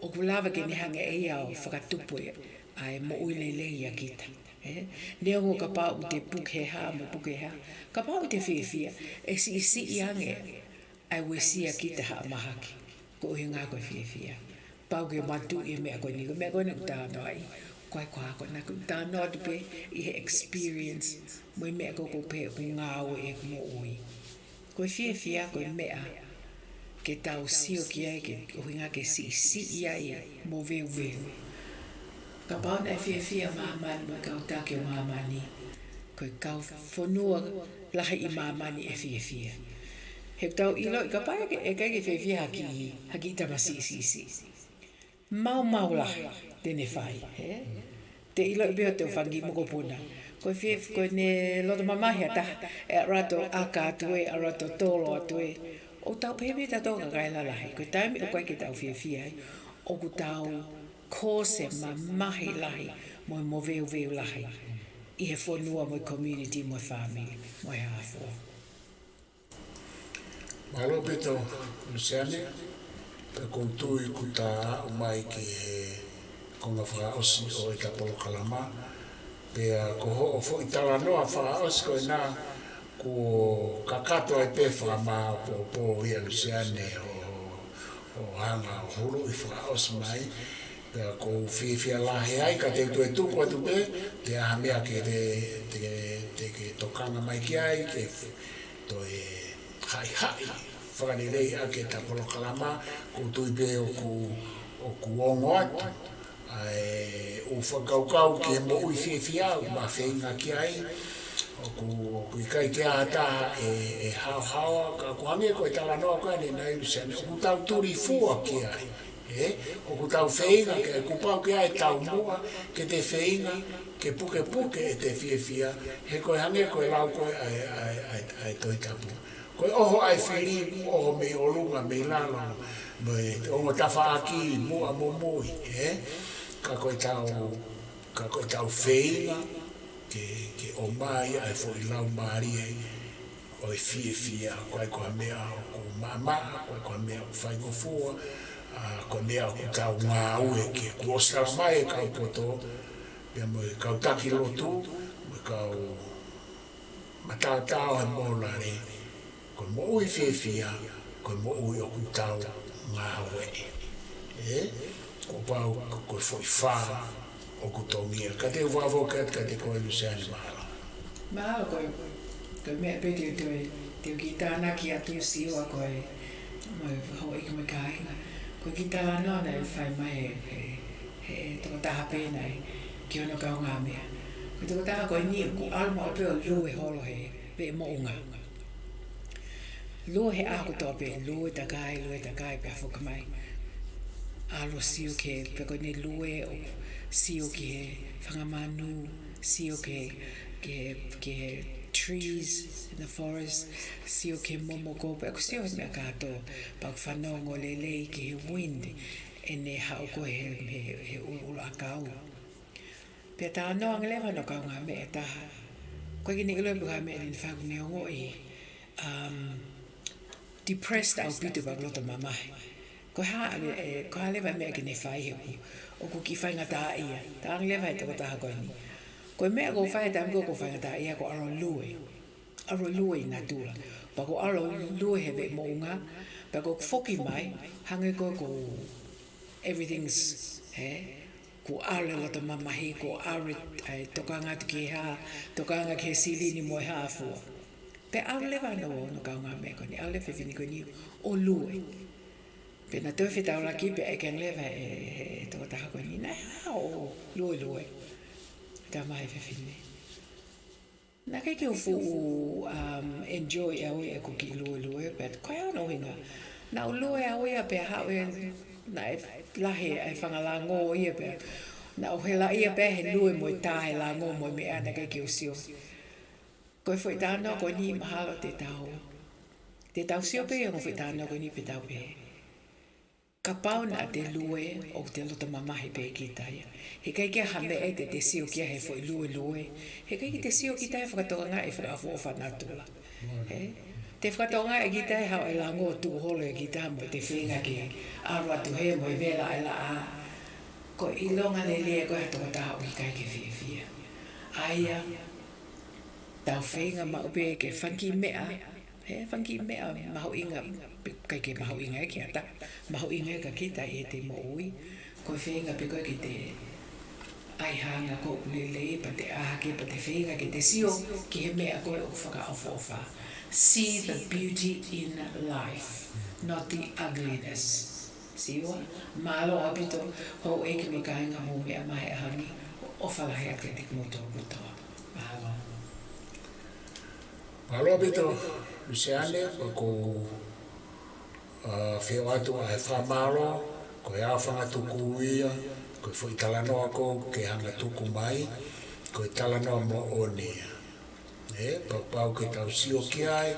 ʻOku lava ke ne hanga ʻe ia ʻo fakatupu e, ʻa e moʻui lelei ʻa kita. Ē? Neongo kapau te puke hā, mo puke hā. Kapau te fiefia, ʻe siʻisiʻi ange ʻa e uesia kita ha mahaki. Ko e ʻuhinga ko e fiefia. Pau ke matuʻi e meʻa ko eni, ko e meʻa ko eni ʻoku tā noa ai. Ko ai ko hā ko ena ʻoku tā noa atu pē ʻi he experience. Mo e meʻa ko ē ʻoku pehē ʻoku ngāue ʻeku moʻui. Ko e fiefia, ko e meʻa ke tau sio ki ai, ke ʻuhinga ke siʻisiʻi ai e moveuveu. Kapau naʻe fiefia māmani mo e kau taki ʻo māmani, ko e kau fonua lahi ʻi māmani ʻe fiefia. He ʻoku tau ʻiloʻi kapau ʻe ʻikai ke fiefia ha kiʻi, ha kiʻi tamasiʻi siʻisiʻi. Maumau lahi te ne fai, ē? Te ʻiloʻi pē ʻe hoto fanga kiʻi mokopuna. Ko e fie, ko ʻene loto mamahi ʻa taha, ʻe ʻalu atu ʻo ʻaka atu ē, ʻalu atu ʻo tolo atu ē. ʻOku tau pehē pē tautolu kakai lalahi. Ko e taimi ʻoku ʻikai ke tau fiefia ai, ʻoku tau cause e mamahi lahi, mo e moveuveu lahi. ʻI he fonua mo e community mo e family, mo e hā fua. Mālō ʻaupito, Luseane, pea ʻoku ou tui kuo ta aʻu mai ki he konga fakaʻosi ʻo ʻeta polokalama, pea ko hoʻo foʻi talanoa fakaʻosi ko ena kuo kakato ai pē fakamāopoopo ia Luseane ʻo, ʻo hanga ʻo huluʻi fakaʻosi mai, pea ʻoku ou fiefia lahi ai ka te u toe tuku atu pē, te ʻi ai ha meʻa ke te, te, te ke tokanga mai ki ai, ke toe haʻihaʻi fakalelei ʻaki ʻeta polokalama, ʻoku ou tui pē ʻoku, ʻoku ongo atu ʻa e ʻū fakakaukau ki he moʻui fiefia ʻoku ma feinga ki ai, ʻoku, ʻoku ʻikai ke ʻi ai ha taha ʻe, ʻe haohaoa, ka ʻoku hangē ko e talanoa ko eni naʻe ʻusi ʻanenai, ʻoku tau tulifua ki ai. Ē, ʻoku tau feinga ke, kuo pau ke ʻi ai e taumuʻa, ke te feinga ke pukepuke ʻete fiefia, he ko e hangē ko e lau ko ē ʻa e, ʻa e, ʻa e, ʻa e Tohi Tapu. Ko e ʻoho ʻa e fili, ʻoho mei ʻolunga, mei lalo, mo e ongo tafaʻaki, muʻa mo mui, ē? Ka ko ʻetau, ka ko ʻetau feinga ke, ke ʻomai ʻa e foʻi laumālie ʻo e fiefia, ʻoku ʻikai ko ha meʻa ʻoku maʻamaʻa, ʻoku ʻikai ko ha meʻa ʻoku faingofua, ʻa, ko e meʻa ʻoku tau ngāue ki ai. Kuo ʻosi talamai ʻe he kau poto, pea mo e kau taki lotu, mo e kau mataotao he mōlale, ko e moʻui fiefia, ko e moʻui ʻoku tau ngāueʻi. Ē? Kuo pau ko e foʻi fā ʻoku tongia. Ka te u fakafoki atu kiate koe Luseane Mālō. Mālō, ko e, ko e meʻa pē te u toe, te u kiʻi tānaki atu Siua ko e, mo e houʻeiki mo e kāinga. Ko e kiʻi talanoa naʻe fai mai ʻe he, he, he tokotaha pē naʻe ki hono kaungāmeʻa. Ko e tokotaha ko eni ʻoku ʻalu maʻu pē ʻo lue holo he veʻe moʻunga. Lue he ʻaho kotoa pē, lue takai, lue takai, pea foki mai. ʻAlu ʻo sio ki he, pea ko ʻene lue ʻo sio ki he fanga manu, sio ki he, ki he, ki he trees in the forest, sio ki he momoko, pea ʻoku sio he meʻa kātoa, pea ʻoku fanongo lelei ki he wind, ʻene haʻu ko ē he, he, he ʻuluʻulu ʻakau. Pea talanoa ange leva hono kaungāmeʻa ʻe taha. ʻOku ʻikai ke ne ʻilo pe ko e hā e meʻa naʻá ne fai, ʻoku ne ongoʻi, um, depressed ʻaupito pea loto mamahi. Ko e hā, ē, ko e hā leva e meʻa ke ne fai he ʻoku, ʻoku kiʻi faingataʻaʻia. Talaange leva ʻe he tokotaha ko eni, ko e meʻa ʻoku ou fai he taimi ko ē ʻoku ou faingataʻaʻia ko e ʻalu ʻo lue. ʻAlu ʻo lue ʻi natula. Pea ko e ʻalu ʻo lue he veʻe moʻunga. Pea ko ʻeku foki mai, hangē ko ē ʻoku everything's, hē? Kuo ʻalu e loto mamahi, kuo ʻalu e, ē, tokanga atu ki he hā, tokanga ki he silini mo e hā fua. Pea ʻalu leva hono, hono kaungāmeʻa ko eni, ʻalu leva e fefine ko eni ʻo lue. Pea naʻe toe fetaulaki pē ʻa e keng leva ʻe, ʻe, ʻe tokotaha ko eni naʻe haʻu ʻo luelue. Tama e fefine. Naʻe ʻikai ke u fuʻu, um, enjoy ʻe au ia ʻeku kiʻi luelue, but ko e hā hono ʻuhinga? Naʻa ku lue au ia pea haʻu ē, naʻe lahi e fanga lango ia pea naʻa ku hela ia pea he lue mo e tā e lango mo e meʻa naʻe ʻikai ke u sio. Ko e foʻi talanoa ko eni mahalo te tau, te tau sio pē ʻi he ongo foʻi talanoa ko eni pea tau pehē. Kapau naʻa te lue ʻoku te loto mamahi pē kita ia. He ʻikai ke ʻi ai ha meʻa te te sio ki ai he foʻi luelue. He ʻikai ke te sio kita he fakatokangaʻi e fakaʻofoʻofa natula. Ē? Te fakatokangaʻi kita he haʻu e lango ʻo tuʻu holo ʻia kita mo te feinga ke ʻalu atu hē mo e vela e laʻā. Ko e ʻilonga lelei ko e ha tokotaha ʻoku ʻikai ke fiefia. ʻA ia, tau feinga maʻu pē ke fanga kiʻi meʻa, he fanga kiʻi meʻa mahuʻinga, pe ʻikai ke mahuʻinga ē ki ha taha, mahuʻinga ē kia kita ʻi heʻete moʻui. Ko e feinga pē ko ē ke te ʻai ha anga ko ē ʻoku lelei, pea te ʻā hake, pea te feinga ke te sio ki he meʻa ko ē ʻoku fakaʻofoʻofa. See the beauty in life, not the ugliness. Sio, mālō ʻaupito, houʻeiki mo e kāinga, mou meʻa mai he ʻaho ni, ʻofa lahi atu kiate kimoutolu kotoa. Mālō. Mālō ʻaupito, Luseane, pea ʻoku ou, ʻa, feohi atu ʻa e fakamālō, ko e ʻaofangatuku ia, ko e foʻi talanoa ko ē ke hanga tuku mai, ko e talanoa moʻoni ia. Ē, kapau ke tau sio ki ai,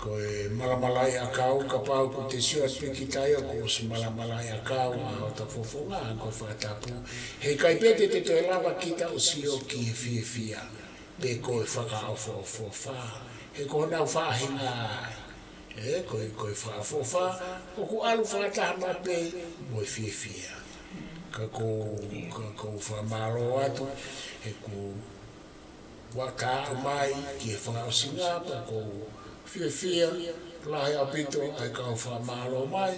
ko e malamalaʻi ʻakau, kapau ʻoku te sio atu pē kita ia, kuo ʻosi malamalaʻi ʻakau ʻa hota fofonga, ko e fakatapu. He ʻikai pē te te toe lava kita ʻo sio ki he fiefia, pe ko e fakaʻofoʻofa. He ko honau faʻahinga ai. Ē, ko e, ko e fakaʻofoʻofa, ʻoku ʻalu fakataha maʻu pē mo e fiefia. Ka ʻoku ou, ka ʻoku ou fakamālō atu, he kuo ʻoatu mai ki he fakaʻosinga pea ʻoku ou fiefia, lahi ʻaupito ʻa e kau fakamālō mai,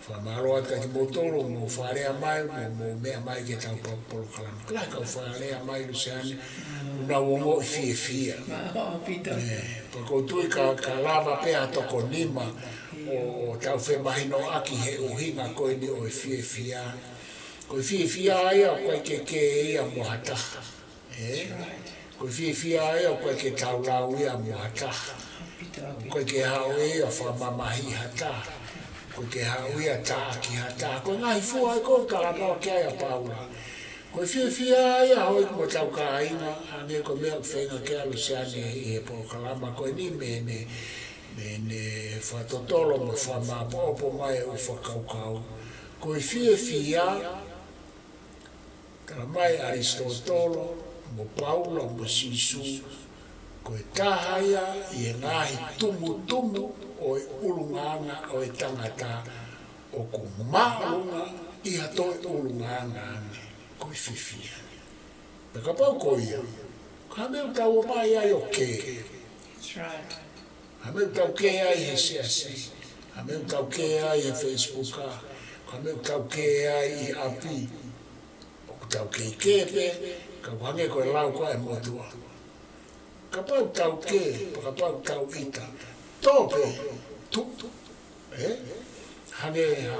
fakamālō atu kiate kimoutolu, mou fakalea mai, mou, mou meʻa mai ki heʻetau polo-, polokalama. Lahi e kau fakalea mai, Luseane, ʻoku nau ongoʻi fiefia. Mālō ʻaupito. Ē, pea ʻoku ou tui ka, ka lava pē ha toko nima ʻo, ʻo tau femahinoʻaki he ʻuhinga ko eni ʻo e fiefia. Ko e fiefia ia ʻoku ʻikai ke kē ia mo ha taha. Ē? Ko e fiefia ia ʻoku ʻikai ke tau lau ia mo ha taha. ʻOku ʻikai ke haʻu ia ʻo fakamamahiʻi ha taha. ʻOku ʻikai ke haʻu ia ʻo taʻaki ha taha. Ko e ngaahi fua ia ʻoku talanoa ki ai ʻa Paula. Ko e fiefia ia houʻeiki mo hotau kāinga, hangē ko e meʻa ʻoku feinga ke ʻalu Luseane ʻi he polokalama ko eni mo ʻene, mo ʻene fakatotolo mo fakamāʻopoʻopo mai ʻo fakakaukau. Ko e fiefia, talamai ʻe ʻAlisitōtolo, mo Paula, mo Sīsū, ko e taha ia ʻi he ngaahi tumutumu ʻo e ʻulungaanga ʻo e tangata ʻoku māʻolunga ʻi ha toe ʻulungaanga ange, ko e fiefia. Pea kapau ko ia, ko e hā e meʻa ʻoku tau ō mai ai ʻo kē? That's right. Hā e meʻa ʻoku tau kē ai he siasi? Hā e meʻa ʻoku tau kē ai he Facebook? Hā e meʻa ʻoku tau kē ai ʻi ʻapi? ʻOku tau kē kē pē, ka ʻoku hangē ko e lau ko ē ʻa e motuʻa. Kapau ʻoku tau kē, pea kapau ʻoku tau ʻita, tō pē, tuʻu. Ē? Hangē ha,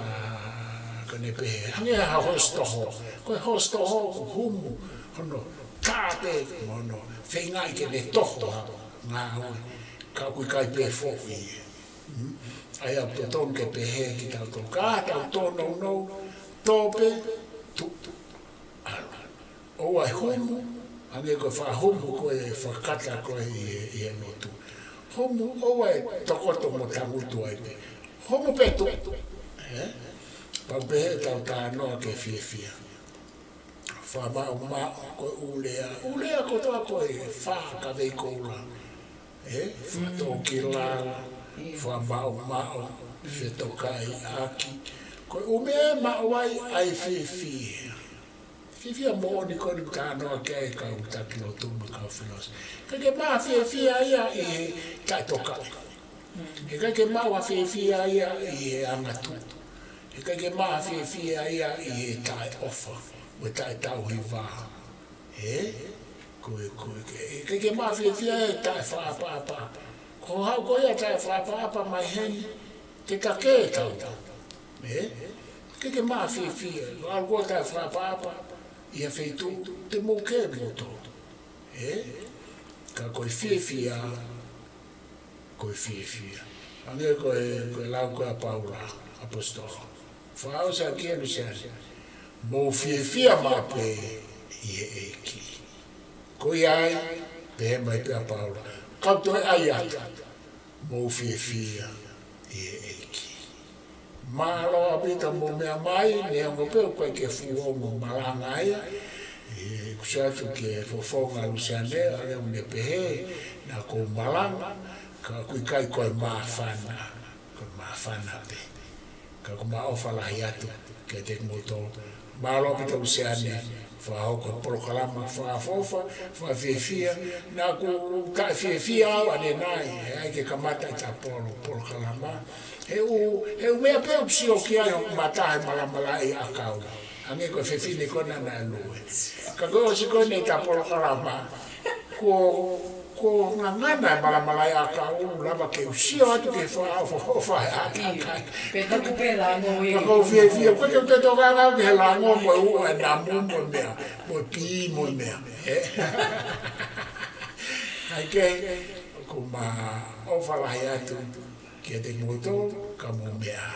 ka ne pehē, hangē ha hoosi toho. Ko e hoosi toho ʻoku humu hono tā pē, mo hono feingaʻi ke ne toho ha ngāue. Ka ʻoku ʻikai pē foʻi. Mm? ʻA ia ʻoku totonu ke pehē kitautolu, ka tau tōnounou, tō pē, tuʻu, ʻalu. ʻOua ʻe humu, hangē ko e fakahumu ko ē fakakata ko ē ʻi he, ʻi he lotu. Humu, ʻoua ʻe tokoto mo tangutu ai pē. Humu pē tuʻu. Ē? Pea u pehē ʻetau talanoa ki he fiefia. Fakamaʻumaʻu, ko e ʻū lea. ʻŪ lea kotoa ko ē, fakakavei koula. Ē? Fakatōkilalo, fakamaʻumaʻu, fetokaiʻaki. Ko e ʻū meʻa ʻe maʻu ai ʻa e fiefia. Fiefia moʻoni ko eni ʻoku talanoa ki ai e kau taki lotu mo e kau filosofia. ʻIkai ke maʻu ha fiefia ia ʻi he taʻetokaʻi. He ʻikai ke maʻu ha fiefia ia ʻi he angatuʻu. He ʻikai ke maʻu ha fiefia ia ʻi he taʻeʻofa, mo e taʻetauhi vā. Ē? Ko e, ko e, ke, ʻikai ke maʻu ha fiefia ia ʻi he taʻefakaʻapaʻapa. Ko e haʻu ko ia ʻo taʻefakaʻapaʻapa mai heni, ke ta kē ʻe tautolu. Ē? Ke ke maʻu fiefia, ʻalu ʻo taʻe fakaʻapaʻapa ʻi ha feituʻu te mou kē moutolu. Ē? Ka ko e fiefia, ko e fiefia. Hangē ko e, ko e lau ko ē ʻa Paula, ʻaposetolo. Fakaʻosi ʻaki ʻa Luseane. Mou fiefia maʻu pē ʻi he ʻEiki. Ko ia ai, pehē mai pē ʻa Paula. Kau toe ʻai atu. Mou fiefia ʻi he ʻEiki. Mālō ʻaupito hoʻomou meʻa mai, neongo pē ʻoku ʻikai ke fuʻu ongo malanga ia. ʻE, ʻoku ou sio atu ki he fofonga ʻa Luseane, ʻa ia ʻoku ne pehē, naʻa ku malanga, ka ʻoku ʻikai ko e māfana, ko e māfana pē. Ka ʻoku ma ʻofa lahi atu kiate kimoutolu. Mālō ʻaupito Luseane, fakahoko e polokalama, fakaʻofoʻofa, fakafiefia, naʻa ku taʻe fiefia au ʻanenai, he ʻai ke kamata ʻeta polo-, polokalama. He ʻū, he ʻū meʻa pē ʻoku sio ki ai hoku mata he malamalaʻi ʻakau. Hangē ko e fefine ko ena naʻe lue. Ka ko e ʻosi ko eni ʻeta polokalama, kuo, kuo ngangana e malamalaʻi ʻakau, lava ke u sio atu ki he fakaʻofoʻofa ʻa e ʻakakai. Pea tuku pē lango ia. Ka ʻoku ou fiefia, ko e ke u te tokanga ki he lango mo e ua e namu mo e meʻa, mo e pī mo e meʻa. Ē? ʻAi ke, ʻoku ma ʻofa lahi atu kiate kimoutolu, ka mou meʻa.